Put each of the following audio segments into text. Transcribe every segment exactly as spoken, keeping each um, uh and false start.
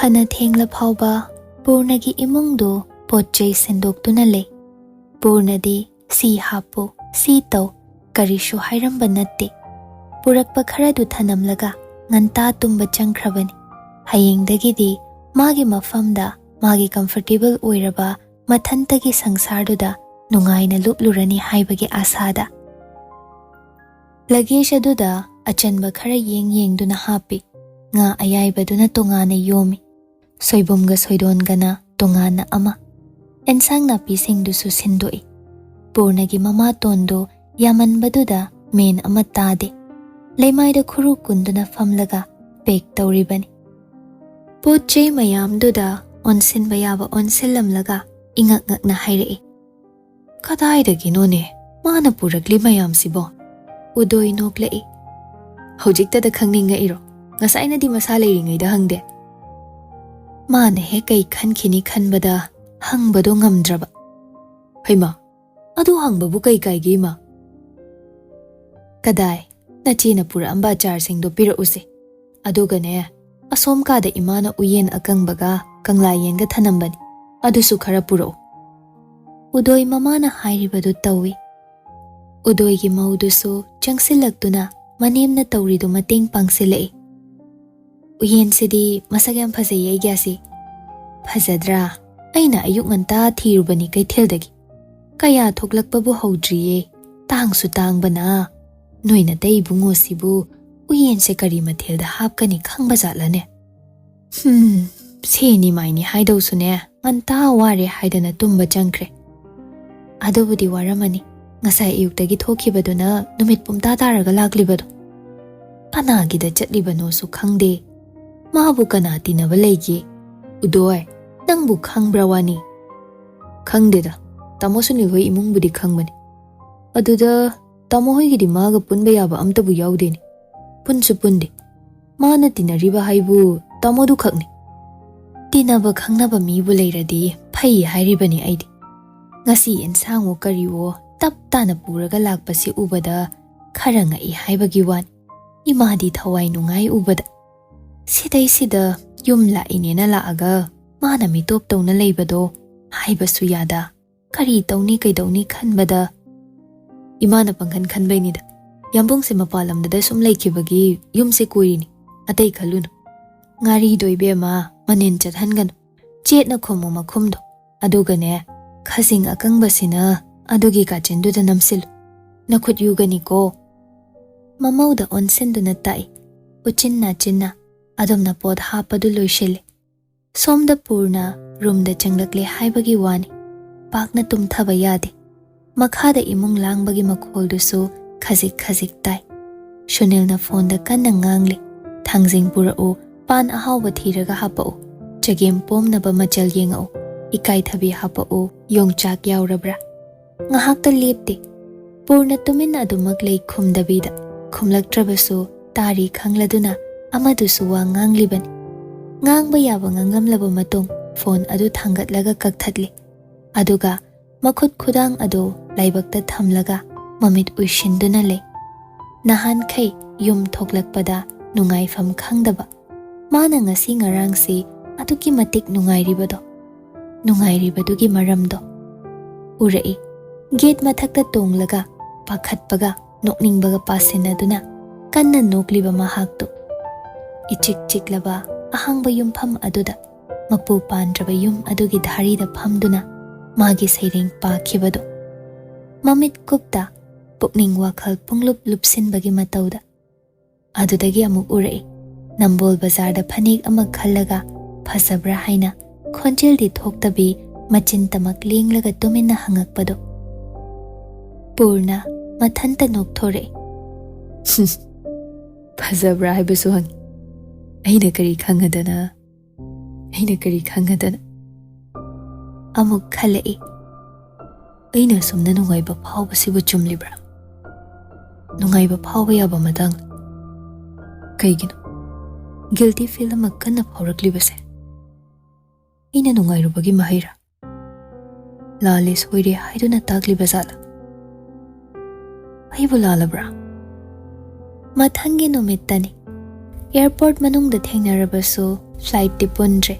ꯐꯅ ꯊꯦꯡꯂ ꯐꯥꯎꯕ ꯄꯨꯔꯅꯒꯤ ꯏꯃꯨꯡꯗꯨ ꯄꯣꯠ ꯆꯩ ꯁꯤꯟꯗꯣꯛꯇꯨꯅ ꯂꯩ꯫ ꯄꯨꯔꯅꯗꯤ "ꯁꯤ ꯍꯥꯞꯄꯨ, ꯁꯤ ꯇꯧ" ꯀꯔꯤꯁꯨ ꯍꯥꯏꯔꯝꯕ ꯅꯠꯇꯦ꯫ ꯄꯨꯔꯛꯄ ꯈꯔꯗꯨ ꯊꯅꯝꯂꯒ ꯉꯟꯇꯥ ꯇꯨꯝꯕ ꯆꯪꯈ꯭ꯔꯕꯅꯤ꯫ ꯍꯌꯦꯡꯗꯒꯤꯗꯤ ꯃꯥꯒꯤ ꯃꯐꯝꯗ, ꯃꯥꯒꯤ comfortable ꯑꯣꯏꯔꯕ ꯃꯊꯟꯇꯒꯤ ꯁꯪꯁꯥꯔꯗꯨꯗ ꯅꯨꯡꯉꯥꯏꯅ ꯂꯨꯞꯂꯨꯔꯅꯤ ꯍꯥꯏꯕꯒꯤ ꯑꯥꯁꯥꯗ꯫ Luggage ꯑꯗꯨꯗ ꯑꯆꯟꯕ ꯈꯔ ꯌꯦꯡ ꯌꯦꯡꯗꯨꯅ ꯍꯥꯞꯄꯤ꯫ ꯉꯥ ꯑꯌꯥꯏꯕꯗꯨꯅ ꯇꯣꯉꯥꯟꯅ ꯌꯣꯝꯃꯤ꯫ ꯁꯣꯏꯕꯨꯝꯒ ꯁꯣꯏꯗꯣꯟꯒꯅ ꯇꯣꯉꯥꯟꯅ ꯑꯃ꯫ ꯑꯦꯟꯁꯥꯡ ꯅꯥꯄꯤꯁꯤꯡꯗꯨꯁꯨ ꯁꯤꯟꯗꯣꯛꯏ꯫ ꯄꯨꯔꯅꯒꯤ ꯃꯃꯥꯇꯣꯟꯗꯨ ꯌꯥꯝꯃꯟꯕꯗꯨꯗ ꯃꯦꯟ ꯑꯃ ꯇꯥꯗꯦ꯫ ꯂꯩꯃꯥꯏꯗ ꯈꯨꯔꯨ ꯀꯨꯟꯗꯨꯅ ꯐꯝꯂꯒ pack ꯇꯧꯔꯤꯕꯅꯤ꯫ ꯄꯣꯠ ꯆꯩ ꯃꯌꯥꯝꯗꯨꯗ ꯑꯣꯟꯁꯤꯟꯕ ꯌꯥꯕ ꯑꯣꯟꯁꯤꯜꯂꯝꯂꯒ ꯏꯉꯛ ꯉꯛꯅ ꯍꯥꯏꯔꯛꯏ, "ꯀꯗꯥꯏꯗꯒꯤꯅꯣꯅꯦ ꯃꯥꯅ ꯄꯨꯔꯛꯂꯤ ꯃꯌꯥꯝꯁꯤꯕꯣ?" ꯎꯗꯣꯏ ꯅꯣꯛꯂꯛꯏ꯫ "ꯍꯧꯖꯤꯛꯇꯗ ꯈꯪꯅꯤꯡꯉꯛꯏꯔꯣ? ꯉꯁꯥꯏꯅꯗꯤ ꯃꯁꯥ ꯂꯩꯔꯤꯉꯩꯗ ꯍꯪꯗꯦ?" ꯃꯥꯅ ꯍꯦꯛ ꯀꯩ ꯈꯟꯈꯤꯅꯤ ꯈꯟꯕꯗ ꯍꯪꯕꯗꯣ ꯉꯝꯗ꯭ꯔꯕ꯫ "ꯍꯩꯃꯥ, ꯑꯗꯨ ꯍꯪꯕꯕꯨ ꯀꯩ ꯀꯥꯏꯒꯦ ꯏꯃꯥ?" "ꯀꯗꯥꯏ, ꯅꯆꯦꯅ ꯄꯨꯔꯛꯑꯝꯕ ꯑꯆꯥꯔꯁꯤꯡꯗꯣ ꯄꯤꯔꯛꯎꯁꯦ꯫ ꯑꯗꯨꯒꯅꯦ, ꯑꯁꯣꯝ ꯀꯥꯗ ꯏꯃꯥꯅ ꯎꯌꯦꯟ ꯑꯀꯪꯕꯒ ꯀꯪꯂꯥ ꯌꯦꯟꯒ ꯊꯅꯝꯕꯅꯤ, ꯑꯗꯨꯁꯨ ꯈꯔ ꯄꯨꯔꯛꯎ꯫" ꯎꯗꯣꯏ ꯃꯃꯥꯅ ꯍꯥꯏꯔꯤꯕꯗꯨ ꯇꯧꯏ꯫ ꯎꯗꯣꯏꯒꯤ ꯃꯧꯗꯨꯁꯨ ꯆꯪꯁꯤꯜꯂꯛꯇꯨꯅ ꯃꯅꯦꯝꯅ ꯇꯧꯔꯤꯗꯨ ꯃꯇꯦꯡ ꯄꯥꯡꯁꯤꯜꯂꯛꯏ꯫ "ꯎꯌꯦꯟꯁꯤꯗꯤ ꯃꯁꯛ ꯌꯥꯝ ꯐꯖꯩꯌꯦ, ꯑꯩꯒ꯭ꯌꯥꯁꯤ꯫ ꯐꯖꯗ꯭ꯔꯥ? ꯑꯩꯅ ꯑꯌꯨꯛ ꯉꯟꯇꯥ ꯊꯤꯔꯨꯕꯅꯤ ꯀꯩꯊꯦꯜꯗꯒꯤ꯫ ꯀꯌꯥ ꯊꯣꯛꯂꯛꯄꯕꯨ ꯍꯧꯗ꯭ꯔꯤꯌꯦ꯫ ꯇꯥꯡꯁꯨ ꯇꯥꯡꯕꯅ꯫ ꯅꯣꯏ ꯅꯇꯩ ꯏꯕꯨꯡꯉꯣꯁꯤꯕꯨ ꯎꯌꯦꯟꯁꯦ ꯀꯔꯤ ꯃꯊꯦꯜꯗ ꯍꯥꯞꯀꯅꯤ ꯈꯪꯕꯖꯥꯠꯂꯅꯦ?" ꯍꯝ, ꯁꯦꯅꯤ ꯃꯥꯏꯅꯤ ꯍꯥꯏꯗꯧꯁꯨꯅꯦ, ꯉꯟꯇꯥ ꯋꯥꯔꯦ ꯍꯥꯏꯗꯅ ꯇꯨꯝꯕ ꯆꯪꯈ꯭ꯔꯦ꯫ ꯑꯗꯨꯕꯨꯗꯤ ꯋꯥꯔꯝꯃꯅꯤ, ꯉꯁꯥꯏ ꯑꯌꯨꯛꯇꯒꯤ ꯊꯣꯛꯈꯤꯕꯗꯨꯅ ꯅꯨꯃꯤꯠ ꯄꯨꯝꯇꯥ ꯇꯥꯔꯒ ꯂꯥꯛꯂꯤꯕꯗꯣ꯫ ꯀꯅꯥꯒꯤꯗ ꯆꯠꯂꯤꯕꯅꯣꯁꯨ ꯈꯪꯗꯦ꯫ ꯃꯥꯕꯨ ꯀꯅꯥ ꯇꯤꯟꯅꯕ ꯂꯩꯒꯦ? ꯎꯗꯣꯏ, ꯅꯪꯕꯨ ꯈꯪꯕ꯭ꯔꯥ ꯋꯥꯅꯤ? ꯈꯪꯗꯦꯗ, ꯇꯥꯃꯣ ꯁꯨꯅꯤꯜ ꯍꯣꯏ ꯏꯃꯨꯡꯕꯨꯗꯤ ꯈꯪꯕꯅꯤ꯫ ꯑꯗꯨꯗ ꯇꯥꯃꯣ ꯍꯣꯏꯒꯤꯗꯤ ꯃꯥꯒ ꯄꯨꯟꯕ ꯌꯥꯕ ꯑꯝꯇꯕꯨ ꯌꯥꯎꯗꯦꯅꯦ꯫ ꯄꯨꯟꯁꯨ ꯄꯨꯟꯗꯦ꯫ ꯃꯥꯅ ꯇꯤꯟꯅꯔꯤꯕ ꯍꯥꯏꯕꯨ ꯇꯥꯃꯣꯗꯨ ꯈꯛꯅꯤ꯫ ꯇꯤꯟꯅꯕ ꯈꯪꯅꯕ ꯃꯤꯕꯨ ꯂꯩꯔꯗꯤ ꯐꯩ ꯍꯥꯏꯔꯤꯕꯅꯤ ꯑꯩꯗꯤ꯫ ꯉꯁꯤ ꯑꯦꯟꯁꯥꯡꯋꯣ ꯀꯔꯤꯋꯣ ꯇꯞ ꯇꯥꯅ ꯄꯨꯔꯒ ꯂꯥꯛꯄꯁꯤ ꯎꯕꯗ ꯈꯔ ꯉꯛꯏ ꯍꯥꯏꯕꯒꯤ ꯋꯥꯅꯤ꯫ ꯏꯃꯥꯗꯤ ꯊꯋꯥꯏ ꯅꯨꯡꯉꯥꯏ ꯎꯕꯗ꯫ ꯁꯤꯗꯩꯁꯤꯗ ꯌꯨꯝ ꯂꯥꯛꯏꯅꯦꯅ ꯂꯥꯛꯑꯒ ꯃꯥꯅ ꯃꯤꯇꯣꯞ ꯇꯧꯅ ꯂꯩꯕꯗꯣ ꯍꯥꯏꯕꯁꯨ ꯌꯥꯗ꯫ ꯀꯔꯤ ꯇꯧꯅꯤ ꯀꯩꯗꯧꯅꯤ ꯈꯟꯕꯗ ꯏꯃꯥꯅ ꯄꯪꯈꯟ ꯈꯟꯕꯩꯅꯤꯗ꯫ ꯌꯥꯝꯕꯨꯡꯁꯦ ꯃꯄꯥꯟ ꯂꯝꯗꯗ ꯁꯨꯝ ꯂꯩꯈꯤꯕꯒꯤ ꯌꯨꯝꯁꯦ ꯀꯣꯏꯔꯤꯅꯤ꯫ ꯑꯇꯩ ꯈꯜꯂꯨꯅꯨ꯫ ꯉꯥꯔꯤꯗꯣ ꯏꯕꯦꯝꯃ ꯃꯅꯤꯟ ꯆꯠꯍꯟꯒꯅꯨ꯫ ꯆꯦꯠꯅ ꯈꯨꯝꯃꯨ ꯃꯈꯨꯝꯗꯣ꯫ ꯑꯗꯨꯒꯅꯦ, ꯈꯖꯤꯡ ꯑꯀꯪꯕꯁꯤꯅ ꯑꯗꯨꯒꯤ ꯀꯥꯆꯤꯟꯗꯨꯗ ꯅꯝꯁꯤꯜꯂꯨ꯫ ꯅꯈꯨꯠ ꯌꯨꯒꯅꯤꯀꯣ꯫ ꯃꯃꯧꯗ ꯑꯣꯟꯁꯤꯟꯗꯨꯅ ꯇꯥꯛꯏ꯫ ꯎꯆꯤꯟ ꯅꯥꯆꯤꯟꯅ ꯑꯗꯨꯝꯅ ꯄꯣꯠ ꯍꯥꯞꯄꯗꯨ ꯂꯣꯏꯁꯤꯜꯂꯤ꯫ ꯁꯣꯝꯗ ꯄꯨꯔꯅ ꯔꯨꯝꯗ ꯆꯪꯂꯛꯂꯦ ꯍꯥꯏꯕꯒꯤ ꯋꯥꯅꯤ꯫ ꯄꯥꯛꯅ ꯇꯨꯝꯊꯕ ꯌꯥꯗꯦ꯫ ꯃꯈꯥꯗ ꯏꯃꯨꯡ ꯂꯥꯡꯕꯒꯤ ꯃꯈꯣꯜꯗꯨꯁꯨ ꯈꯖꯤꯛ ꯈꯖꯤꯛ ꯇꯥꯏ꯫ ꯁꯨꯅꯤꯜꯅ ꯐꯣꯟꯗ ꯀꯟꯅ ꯉꯥꯡꯂꯤ꯫ "ꯊꯥꯡꯖꯤꯡ ꯄꯨꯔꯛꯎ, ꯄꯥꯟ ꯑꯍꯥꯎꯕ ꯊꯤꯔꯒ ꯍꯥꯞꯄꯛꯎ, ꯆꯒꯦꯝ ꯄꯣꯝꯅꯕ ꯃꯆꯜ ꯌꯦꯡꯉꯛꯎ, ꯏꯀꯥꯏꯊꯕꯤ ꯍꯥꯞꯄꯛꯎ, ꯌꯣꯡꯆꯥꯛ ꯌꯥꯎꯔꯕ꯭ꯔꯥ?" ꯉꯥꯏꯍꯥꯛꯇ ꯂꯦꯞꯇꯦ꯫ ꯄꯨꯔꯅ ꯇꯨꯃꯤꯟꯅ ꯑꯗꯨꯃꯛ ꯂꯩ ꯈꯨꯝꯗꯕꯤꯗ꯫ ꯈꯨꯝꯂꯛꯇ꯭ꯔꯕꯁꯨ ꯇꯥꯔꯤ ꯈꯪꯂꯗꯨꯅ ꯑꯃꯗꯨꯁꯨ ꯋꯥ ꯉꯥꯡꯂꯤꯕꯅꯤ꯫ ꯉꯥꯡꯕ ꯌꯥꯕ ꯉꯥꯡꯂꯝꯂꯕ ꯃꯇꯨꯡ ꯐꯣꯟ ꯑꯗꯨ ꯊꯥꯡꯒꯠꯂꯒ ꯀꯛꯊꯠꯂꯤ꯫ ꯑꯗꯨꯒ ꯃꯈꯨꯠ ꯈꯨꯗꯥꯡ ꯑꯗꯨ ꯂꯥꯏꯕꯛꯇ ꯊꯝꯂꯒ ꯃꯃꯤꯠ ꯎꯏꯁꯤꯟꯗꯨꯅ ꯂꯩ꯫ ꯅꯍꯥꯟꯈꯩ ꯌꯨꯝ ꯊꯣꯛꯂꯛꯄꯗ ꯅꯨꯡꯉꯥꯏꯐꯝ ꯈꯪꯗꯕ, ꯃꯥꯅ ꯉꯁꯤ ꯉꯔꯥꯡꯁꯤ ꯑꯗꯨꯛꯀꯤ ꯃꯇꯤꯛ ꯅꯨꯡꯉꯥꯏꯔꯤꯕꯗꯣ, ꯅꯨꯡꯉꯥꯏꯔꯤꯕꯗꯨꯒꯤ ꯃꯔꯝꯗꯣ ꯎꯔꯛꯏ꯫ ꯒꯦꯠ ꯃꯊꯛꯇ ꯇꯣꯡꯂꯒ ꯄꯥꯈꯠꯄꯒ ꯅꯣꯛꯅꯤꯡꯕꯒ ꯄꯥꯁꯤꯟꯅꯗꯨꯅ ꯀꯟꯅ ꯅꯣꯛꯂꯤꯕ ꯃꯍꯥꯛꯇꯨ꯫ ꯏꯆꯤꯛ ꯆꯤꯛꯂꯕ ꯑꯍꯥꯡꯕ ꯌꯨꯝꯐꯝ ꯑꯗꯨꯗ, ꯃꯄꯨ ꯄꯥꯟꯗ꯭ꯔꯕ ꯌꯨꯝ ꯑꯗꯨꯒꯤ ꯙꯥꯔꯤꯗ ꯐꯝꯗꯨꯅ ꯃꯥꯒꯤ ꯁꯩꯔꯦꯡ ꯄꯥꯈꯤꯕꯗꯨ꯫ ꯃꯃꯤꯠ ꯀꯨꯞꯇ ꯄꯨꯛꯅꯤꯡ ꯋꯥꯈꯜ ꯄꯨꯡꯂꯨꯞ ꯂꯨꯞꯁꯤꯟꯕꯒꯤ ꯃꯇꯧꯗ꯫ ꯑꯗꯨꯗꯒꯤ ꯑꯃꯨꯛ ꯎꯔꯛꯏ꯫ ꯅꯝꯕꯣꯜ ꯕꯖꯥꯔꯗ ꯐꯅꯦꯛ ꯑꯃ ꯈꯜꯂꯒ ꯐꯖꯕ꯭ꯔꯥ ꯍꯥꯏꯅ ꯈꯣꯟꯖꯦꯜꯗꯤ ꯊꯣꯛꯇꯕꯤ ꯃꯆꯤꯟ ꯇꯃꯛ ꯂꯦꯡꯂꯒ ꯇꯨꯃꯤꯟꯅ ꯍꯪꯉꯛꯄꯗꯣ꯫ ꯄꯨꯔꯅ ꯃꯊꯟꯇ ꯅꯣꯛꯊꯣꯔꯛꯏ꯫ "ꯐꯖꯕ꯭ꯔꯥ ꯍꯥꯏꯕꯁꯨ ꯍꯪꯉꯤ꯫ ꯑꯩꯅ ꯀꯔꯤ ꯈꯪꯉꯗꯅ, ꯑꯩꯅ ꯀꯔꯤ ꯈꯪꯉꯗꯅ?" ꯑꯃꯨꯛ ꯈꯜꯂꯛꯏ꯫ "ꯑꯩꯅ ꯑꯁꯨꯝꯅ ꯅꯨꯡꯉꯥꯏꯕ ꯐꯥꯎꯕꯁꯤꯕꯨ ꯆꯨꯝꯂꯤꯕ꯭ꯔꯥ? ꯅꯨꯡꯉꯥꯏꯕ ꯐꯥꯎꯕ ꯌꯥꯕ ꯃꯇꯥꯡ ꯀꯩꯒꯤꯅꯣ? ꯒꯤꯜꯇꯤ ꯐꯤꯜ ꯑꯃ ꯀꯟꯅ ꯐꯥꯎꯔꯛꯂꯤꯕꯁꯦ ꯑꯩꯅ ꯅꯨꯡꯉꯥꯏꯔꯨꯕꯒꯤ ꯃꯍꯩꯔꯥ? ꯂꯥꯜꯂꯦ ꯁꯣꯏꯔꯦ ꯍꯥꯏꯗꯨꯅ ꯇꯥꯛꯂꯤꯕ ꯖꯥꯠꯂꯥ? ꯑꯩꯕꯨ ꯂꯥꯜꯂꯕ꯭ꯔꯥ?" ꯃꯊꯪꯒꯤ ꯅꯨꯃꯤꯠꯇꯅꯤ꯫ ꯑꯦꯌꯔꯄꯣꯔꯠ ꯃꯅꯨꯡꯗ ꯊꯦꯡꯅꯔꯕꯁꯨ ꯐ꯭ꯂꯥꯏꯠꯇꯤ ꯄꯨꯟꯗ꯭ꯔꯦ꯫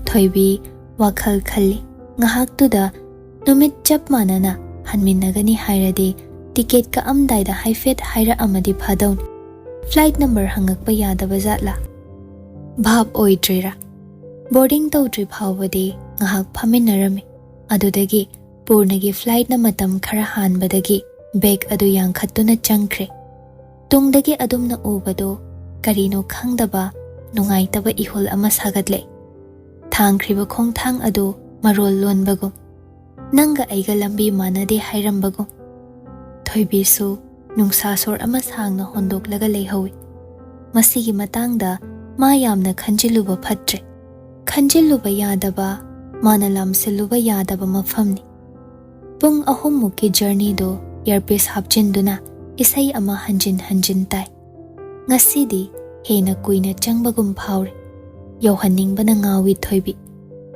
ꯊꯣꯏꯕꯤ ꯋꯥꯈꯜ ꯈꯜꯂꯤ꯫ ꯉꯥꯏꯍꯥꯛꯇꯨꯗ ꯅꯨꯃꯤꯠ ꯆꯞ ꯃꯥꯟꯅꯅ ꯍꯟꯃꯤꯟꯅꯒꯅꯤ ꯍꯥꯏꯔꯗꯤ ꯇꯤꯀꯦꯠ ꯀꯛꯑꯝꯗꯥꯏꯗ ꯍꯥꯏꯐꯦꯠ ꯍꯥꯏꯔꯛꯑꯝꯃꯗꯤ ꯐꯗꯧꯅꯤ꯫ ꯐ꯭ꯂꯥꯏꯠ ꯅꯝꯕꯔ ꯍꯪꯉꯛꯄ ꯌꯥꯗꯕ ꯖꯥꯠꯂꯥ? ꯚꯥꯞ ꯑꯣꯏꯗ꯭ꯔꯤꯔꯥ? ꯕꯣꯔꯗꯤꯡ ꯇꯧꯗ꯭ꯔꯤ ꯐꯥꯎꯕꯗꯤ ꯉꯥꯏꯍꯥꯛ ꯐꯝꯃꯤꯟꯅꯔꯝꯃꯤ꯫ ꯑꯗꯨꯗꯒꯤ ꯄꯨꯔꯅꯒꯤ ꯐ꯭ꯂꯥꯏꯠꯅ ꯃꯇꯝ ꯈꯔ ꯍꯥꯟꯕꯗꯒꯤ ꯕꯦꯒ ꯑꯗꯨ ꯌꯥꯡꯈꯠꯇꯨꯅ ꯆꯪꯈ꯭ꯔꯦ꯫ ꯇꯨꯡꯗꯒꯤ ꯑꯗꯨꯝꯅ ꯎꯕꯗꯨ ꯀꯔꯤꯅꯣ ꯈꯪꯗꯕ ꯅꯨꯡꯉꯥꯏꯇꯕ ꯏꯍꯨꯜ ꯑꯃ ꯁꯥꯒꯠꯂꯛꯏ꯫ ꯊꯥꯡꯈ꯭ꯔꯤꯕ ꯈꯣꯡꯊꯥꯡ ꯑꯗꯨ ꯃꯔꯣꯜ ꯂꯣꯟꯕꯒꯨꯝ, ꯅꯪꯒ ꯑꯩꯒ ꯂꯝꯕꯤ ꯃꯥꯟꯅꯗꯦ ꯍꯥꯏꯔꯝꯕꯒꯨꯝ꯫ ꯊꯣꯏꯕꯤꯁꯨ ꯅꯨꯡꯁꯥ ꯁꯣꯔ ꯑꯃ ꯁꯥꯡꯅ ꯍꯣꯟꯗꯣꯛꯂꯒ ꯂꯩꯍꯧꯏ꯫ ꯃꯁꯤꯒꯤ ꯃꯇꯥꯡꯗ ꯃꯥ ꯌꯥꯝꯅ ꯈꯟꯖꯤꯜꯂꯨꯕ ꯐꯠꯇ꯭ꯔꯦ꯫ ꯈꯟꯖꯤꯜꯂꯨꯕ ꯌꯥꯗꯕ, ꯃꯥꯅ ꯂꯥꯝꯁꯤꯜꯂꯨꯕ ꯌꯥꯗꯕ ꯃꯐꯝꯅꯤ꯫ ꯄꯨꯡ ꯑꯍꯨꯝꯃꯨꯛꯀꯤ ꯖꯔꯅꯤꯗꯨ ꯏꯌꯔꯄꯤꯁ ꯍꯥꯞꯆꯤꯟꯗꯨꯅ ꯏꯁꯩ ꯑꯃ ꯍꯟꯖꯤꯟ ꯍꯟꯖꯤꯟ ꯇꯥꯏ꯫ ꯉꯁꯤꯗꯤ ꯍꯦꯟꯅ ꯀꯨꯏꯅ ꯆꯪꯕꯒꯨꯝ ꯐꯥꯎꯔꯦ꯫ ꯌꯧꯍꯟꯅꯤꯡꯕꯅ ꯉꯥꯎꯏ ꯊꯣꯏꯕꯤ꯫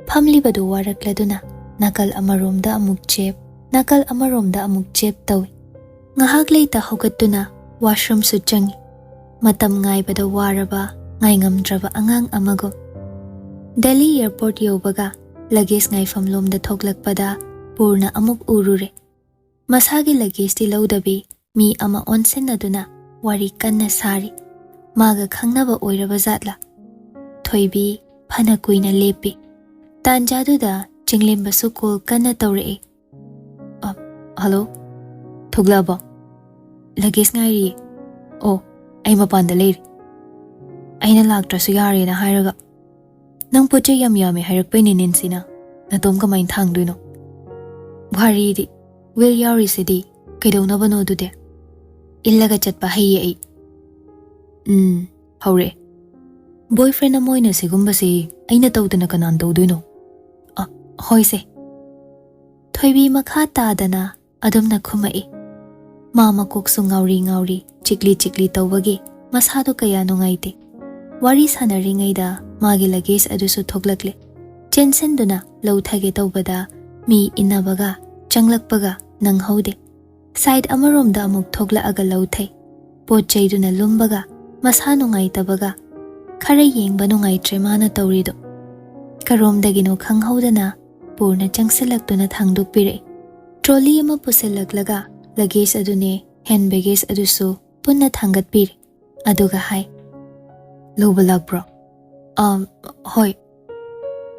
ꯐꯝꯂꯤꯕꯗꯨ ꯋꯥꯔꯛꯂꯗꯨꯅ ꯅꯥꯀꯜ ꯑꯃꯔꯣꯝꯗ ꯑꯃꯨꯛ ꯆꯦꯞ, ꯅꯥꯀꯜ ꯑꯃꯔꯣꯝꯗ ꯑꯃꯨꯛ ꯆꯦꯞ ꯇꯧꯏ꯫ ꯉꯥꯏꯍꯥꯛ ꯂꯩꯇ ꯍꯧꯒꯠꯇꯨꯅ ꯋꯥꯁꯔꯨꯝꯁꯨ ꯆꯪꯏ꯫ ꯃꯇꯝ ꯉꯥꯏꯕꯗ ꯋꯥꯔꯕ, ꯉꯥꯏꯉꯝꯗ꯭ꯔꯕ ꯑꯉꯥꯡ ꯑꯃꯒꯨꯝ꯫ ꯗꯦꯜꯂꯤ ꯑꯦꯌꯔꯄꯣꯔꯠ ꯌꯧꯕꯒ ꯂꯒꯦꯖ ꯉꯥꯏꯐꯝ ꯂꯣꯝꯗ ꯊꯣꯛꯂꯛꯄꯗ ꯄꯨꯔꯅ ꯑꯃꯨꯛ ꯎꯔꯨꯔꯦ꯫ ꯃꯁꯥꯒꯤ ꯂꯒꯦꯖꯇꯤ ꯂꯧꯗꯕꯤ ꯃꯤ ꯑꯃ ꯑꯣꯟꯁꯤꯟꯅꯗꯨꯅ ꯋꯥꯔꯤ ꯀꯟꯅ ꯁꯥꯔꯤ꯫ ꯃꯥꯒ ꯈꯪꯅꯕ ꯑꯣꯏꯔꯕ ꯖꯥꯠꯂꯥ? ꯊꯣꯏꯕꯤ ꯐꯅ ꯀꯨꯏꯅ ꯂꯦꯞꯄꯤ꯫ ꯇꯥꯟꯖꯥꯗꯨꯗ ꯆꯤꯡꯂꯦꯝꯕꯁꯨ ꯀꯣꯜ ꯀꯟꯅ ꯇꯧꯔꯛꯏ꯫ "ꯑ, ꯍꯜꯂꯣ, ꯊꯣꯛꯂꯛꯑꯕꯣ? ꯂꯒꯦꯖ ꯉꯥꯏꯔꯤꯌꯦ꯫ ꯑꯣ, ꯑꯩ ꯃꯄꯥꯟꯗ ꯂꯩꯔꯤ꯫ ꯑꯩꯅ ꯂꯥꯛꯇ꯭ꯔꯁꯨ ꯌꯥꯔꯦꯅ ꯍꯥꯏꯔꯒ꯫ ꯅꯪ ꯄꯣꯠ ꯆꯩ ꯌꯥꯝ ꯌꯥꯝꯃꯦ ꯍꯥꯏꯔꯛꯄꯩꯅꯦ ꯅꯤꯟꯁꯤꯅ꯫ ꯅꯇꯣꯝ ꯀꯃꯥꯏꯅ ꯊꯥꯡꯗꯣꯏꯅꯣ?" "ꯚꯥꯔꯤꯗꯤ ꯋꯤꯜ ꯌꯥꯎꯔꯤꯁꯤꯗꯤ꯫ ꯀꯩꯗꯧꯅꯕꯅꯣ ꯑꯗꯨꯗꯤ? ꯏꯜꯂꯒ ꯆꯠꯄ ꯍꯩꯌꯦ ꯑꯩ꯫" "ꯎꯝ, ꯍꯧꯔꯛꯑꯦ꯫ ꯕꯣꯏꯐ꯭ꯔꯦꯟ ꯑꯃ ꯑꯣꯏꯅ ꯁꯤꯒꯨꯝꯕꯁꯤ ꯑꯩꯅ ꯇꯧꯗꯅ ꯀꯅꯥꯅ ꯇꯧꯗꯣꯏꯅꯣ?" "ꯑ, ꯍꯣꯏꯁꯦ꯫" ꯊꯣꯏꯕꯤ ꯃꯈꯥ ꯇꯥꯗꯅ ꯑꯗꯨꯝꯅ ꯈꯨꯝꯃꯛꯏ꯫ ꯃꯥ ꯃꯀꯣꯛꯁꯨ ꯉꯥꯎꯔꯤ ꯉꯥꯎꯔꯤ, ꯆꯤꯛꯂꯤ ꯆꯤꯛꯂꯤ ꯇꯧꯕꯒꯤ ꯃꯁꯥꯗꯣ ꯀꯌꯥ ꯅꯨꯡꯉꯥꯏꯇꯦ꯫ ꯋꯥꯔꯤ ꯁꯥꯟꯅꯔꯤꯉꯩꯗ ꯃꯥꯒꯤ ꯂꯒꯦꯖ ꯑꯗꯨꯁꯨ ꯊꯣꯛꯂꯛꯂꯦ꯫ ꯆꯦꯟꯁꯤꯟꯗꯨꯅ ꯂꯧꯊꯒꯦ ꯇꯧꯕꯗ ꯃꯤ ꯏꯟꯅꯕꯒ ꯆꯪꯂꯛꯄꯒ ꯅꯪꯍꯧꯗꯦ꯫ ꯁꯥꯏꯠ ꯑꯃꯔꯣꯝꯗ ꯑꯃꯨꯛ ꯊꯣꯛꯂꯛꯑꯒ ꯂꯧꯊꯩ꯫ ꯄꯣꯠ ꯆꯩꯗꯨꯅ ꯂꯨꯝꯕꯒ ꯃꯁꯥ ꯅꯨꯡꯉꯥꯏꯇꯕꯒ ꯈꯔ ꯌꯦꯡꯕ ꯅꯨꯡꯉꯥꯏꯇ꯭ꯔꯦ ꯃꯥꯅ ꯇꯧꯔꯤꯗꯣ꯫ ꯀꯔꯣꯝꯗꯒꯤꯅꯣ ꯈꯪꯍꯧꯗꯅ ꯄꯨꯔꯅ ꯆꯪꯁꯤꯜꯂꯛꯇꯨꯅ ꯊꯥꯡꯗꯣꯛꯄꯤꯔꯛꯏ꯫ ꯇ꯭ꯔꯣꯂꯤ ꯑꯃ ꯄꯨꯁꯤꯜꯂꯛꯂꯒ ꯂꯒꯦꯖ ꯑꯗꯨꯅꯦ ꯍꯦꯟ ꯕꯦꯒꯦꯖ ꯑꯗꯨꯁꯨ ꯄꯨꯟꯅ ꯊꯥꯡꯒꯠꯄꯤꯔꯦ꯫ ꯑꯗꯨꯒ ꯍꯥꯏ, "ꯂꯧꯕ ꯂꯥꯛꯄ꯭ꯔꯣ?" "ꯑꯝ, ꯍꯣꯏ꯫"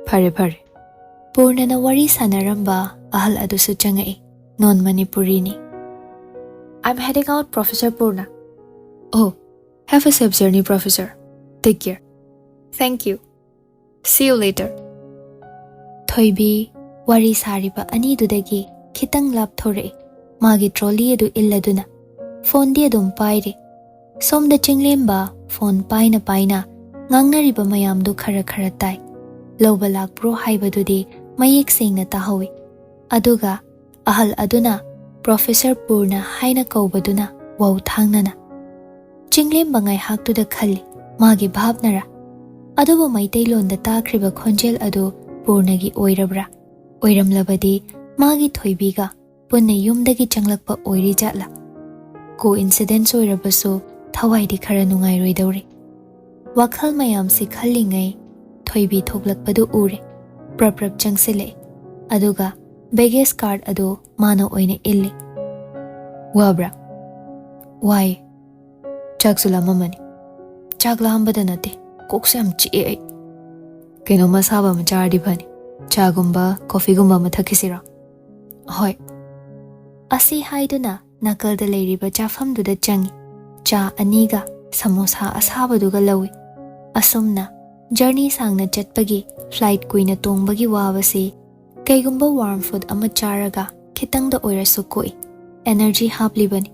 "ꯐꯔꯦ, ꯐꯔꯦ꯫" ꯄꯨꯔꯅꯅ ꯋꯥꯔꯤ ꯁꯥꯟꯅꯔꯝꯕ ꯑꯍꯜ ꯑꯗꯨꯁꯨ ꯆꯪꯉꯛꯏ꯫ ꯅꯣꯟ ꯃꯅꯤꯄꯨꯔꯤꯅꯤ꯫ "I'm heading out, Professor Purna." "Oh, have a safe journey, Professor. Take care." "Thank you. See you later." ꯊꯣꯏꯕꯤ ꯋꯥꯔꯤ ꯁꯥꯔꯤꯕ ꯑꯅꯤꯗꯨꯗꯒꯤ ꯈꯤꯇꯪ ꯂꯥꯞꯊꯣꯔꯛꯏ꯫ ꯃꯥꯒꯤ ꯇ꯭ꯔꯣꯂꯤ ꯑꯗꯨ ꯏꯜꯂꯗꯨꯅ ꯐꯣꯟꯗꯤ ꯑꯗꯨꯝ ꯄꯥꯏꯔꯤ꯫ ꯁꯣꯝꯗ ꯆꯤꯡꯂꯦꯝꯕ ꯐꯣꯟ ꯄꯥꯏꯅ ꯄꯥꯏꯅ ꯉꯥꯡꯅꯔꯤꯕ ꯃꯌꯥꯝꯗꯨ ꯈꯔ ꯈꯔ ꯇꯥꯏ꯫ "ꯂꯧꯕ ꯂꯥꯛꯄ꯭ꯔꯣ?" ꯍꯥꯏꯕꯗꯨꯗꯤ ꯃꯌꯦꯛ ꯁꯦꯡꯅ ꯇꯥꯍꯧꯏ꯫ ꯑꯗꯨꯒ ꯑꯍꯜ ꯑꯗꯨꯅ "ꯄ꯭ꯔꯣꯐꯦꯁꯔ ꯄꯨꯔꯅ" ꯍꯥꯏꯅ ꯀꯧꯕꯗꯨꯅ ꯋꯧ ꯊꯥꯡꯅꯅ꯫ ꯆꯤꯡꯂꯦꯝꯕ ꯉꯥꯏꯍꯥꯛꯇꯨꯗ ꯈꯜꯂꯤ, ꯃꯥꯒꯤ ꯚꯥꯞꯅꯔꯥ? ꯑꯗꯨꯕꯨ ꯃꯩꯇꯩꯂꯣꯟꯗ ꯇꯥꯈ꯭ꯔꯤꯕ ꯈꯣꯟꯖꯦꯜ ꯑꯗꯨ ꯄꯨꯔꯅꯒꯤ ꯑꯣꯏꯔꯕ꯭ꯔꯥ? ꯑꯣꯏꯔꯝꯂꯕꯗꯤ ꯃꯥꯒꯤ ꯊꯣꯏꯕꯤꯒ ꯄꯨꯟꯅ ꯌꯨꯝꯗꯒꯤ ꯆꯪꯂꯛꯄ ꯑꯣꯏꯔꯤꯖꯥꯠꯂꯥ? ꯀꯣ ꯏꯟꯁꯤꯗꯦꯟꯁ ꯑꯣꯏꯔꯕꯁꯨ ꯊꯋꯥꯏꯗꯤ ꯈꯔ ꯅꯨꯡꯉꯥꯏꯔꯣꯏꯗꯧꯔꯤ꯫ ꯋꯥꯈꯜ ꯃꯌꯥꯝꯁꯤ ꯈꯜꯂꯤꯉꯩ ꯊꯣꯏꯕꯤ ꯊꯣꯛꯂꯛꯄꯗꯨ ꯎꯔꯦ꯫ ꯄ꯭ꯔꯞ ꯄ꯭ꯔꯞ ꯆꯪꯁꯤꯜꯂꯛꯏ꯫ ꯑꯗꯨꯒ ꯕꯦꯒꯦꯖ ꯀꯥꯔꯠ ꯑꯗꯨ ꯃꯥꯅ ꯑꯣꯏꯅ ꯏꯜꯂꯤ꯫ "ꯋꯥꯕ꯭ꯔꯥ?" "ꯋꯥꯏ꯫ ꯆꯥꯛꯁꯨ ꯂꯥꯝꯃꯝꯃꯅꯤ꯫" "ꯆꯥꯛ ꯂꯥꯝꯕꯗ ꯅꯠꯇꯦ, ꯀꯣꯛꯁꯦ ꯌꯥꯝ ꯆꯤꯛꯑꯦ ꯑꯩ꯫ ꯀꯩꯅꯣꯝꯃ ꯑꯁꯥꯕ ꯑꯃ ꯆꯥꯔꯗꯤ ꯐꯅꯤ꯫ ꯆꯥꯒꯨꯝꯕ, ꯀꯣꯐꯤꯒꯨꯝꯕ ꯑꯃ ꯊꯛꯈꯤꯁꯤꯔꯣ?" "ꯍꯣꯏ꯫" ꯑꯁꯤ ꯍꯥꯏꯗꯨꯅ ꯅꯥꯀꯜꯗ ꯂꯩꯔꯤꯕ ꯆꯥꯐꯝꯗꯨꯗ ꯆꯪꯏ꯫ ꯆꯥ ꯑꯅꯤꯒ ꯁꯃꯣꯁꯥ ꯑꯁꯥꯕꯗꯨꯒ ꯂꯧꯏ꯫ ꯑꯁꯨꯝꯅ ꯖꯔꯅꯤ ꯁꯥꯡꯅ ꯆꯠꯄꯒꯤ, ꯐ꯭ꯂꯥꯏꯠ ꯀꯨꯏꯅ ꯇꯣꯡꯕꯒꯤ ꯋꯥꯕꯁꯤ ꯀꯩꯒꯨꯝꯕ ꯋꯥꯔꯝ ꯐꯨꯗ ꯑꯃ ꯆꯥꯔꯒ ꯈꯤꯇꯪꯗ ꯑꯣꯏꯔꯁꯨ ꯀꯣꯛꯏ, ꯑꯦꯅꯔꯖꯤ ꯍꯥꯞꯂꯤꯕꯅꯤ꯫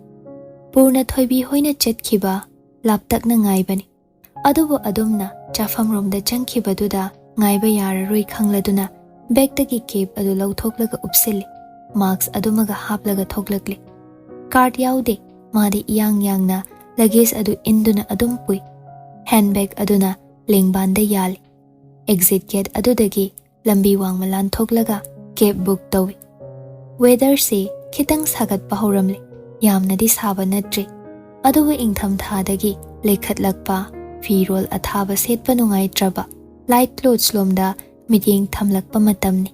ꯄꯨꯔꯅ ꯊꯣꯏꯕꯤ ꯍꯣꯏꯅ ꯆꯠꯈꯤꯕ ꯂꯥꯞꯇꯛꯅ ꯉꯥꯏꯕꯅꯤ꯫ ꯑꯗꯨꯕꯨ ꯑꯗꯨꯝꯅ ꯆꯥꯐꯝꯔꯣꯝꯗ ꯆꯪꯈꯤꯕꯗꯨꯗ ꯉꯥꯏꯕ ꯌꯥꯔꯔꯣꯏ ꯈꯪꯂꯗꯨꯅ ꯕꯦꯒꯇꯒꯤ ꯀꯦꯞ ꯑꯗꯨ ꯂꯧꯊꯣꯛꯂꯒ ꯎꯞꯁꯤꯜꯂꯤ꯫ ꯃꯥꯛꯁ ꯑꯗꯨꯃꯒ ꯍꯥꯞꯂꯒ ꯊꯣꯛꯂꯛꯂꯤ꯫ ꯀꯥꯔꯠ ꯌꯥꯎꯗꯦ꯫ ꯃꯥꯗꯤ ꯏꯌꯥꯡ ꯌꯥꯡꯅ ꯂꯒꯦꯖ ꯑꯗꯨ ꯏꯟꯗꯨꯅ ꯑꯗꯨꯝ ꯄꯨꯏ꯫ ꯍꯦꯟ ꯕꯦꯒ ꯑꯗꯨꯅ ꯂꯦꯡꯕꯥꯟꯗ ꯌꯥꯜꯂꯤ꯫ ꯑꯦꯛꯖꯤꯠ ꯒꯦꯠ ꯑꯗꯨꯗꯒꯤ ꯂꯝꯕꯤ ꯋꯥꯡꯃ ꯂꯥꯟꯊꯣꯛꯂꯒ ꯀꯦꯕ ꯕꯨꯛ ꯇꯧꯏ꯫ ꯋꯦꯗꯔꯁꯤ ꯈꯤꯇꯪ ꯁꯥꯒꯠꯄ ꯍꯧꯔꯝꯂꯦ꯫ ꯌꯥꯝꯅꯗꯤ ꯁꯥꯕ ꯅꯠꯇ꯭ꯔꯤ꯫ ꯑꯗꯨꯕꯨ ꯏꯪꯊꯝꯊꯥꯗꯒꯤ ꯂꯩꯈꯠꯂꯛꯄ ꯐꯤꯔꯣꯜ ꯑꯊꯥꯕ ꯁꯦꯠꯄ ꯅꯨꯡꯉꯥꯏꯇ꯭ꯔꯕ, ꯂꯥꯏꯠ ꯀ꯭ꯂꯣꯠꯁ ꯂꯣꯝꯗ ꯃꯤꯠꯌꯦꯡ ꯊꯝꯂꯛꯄ ꯃꯇꯝꯅꯤ꯫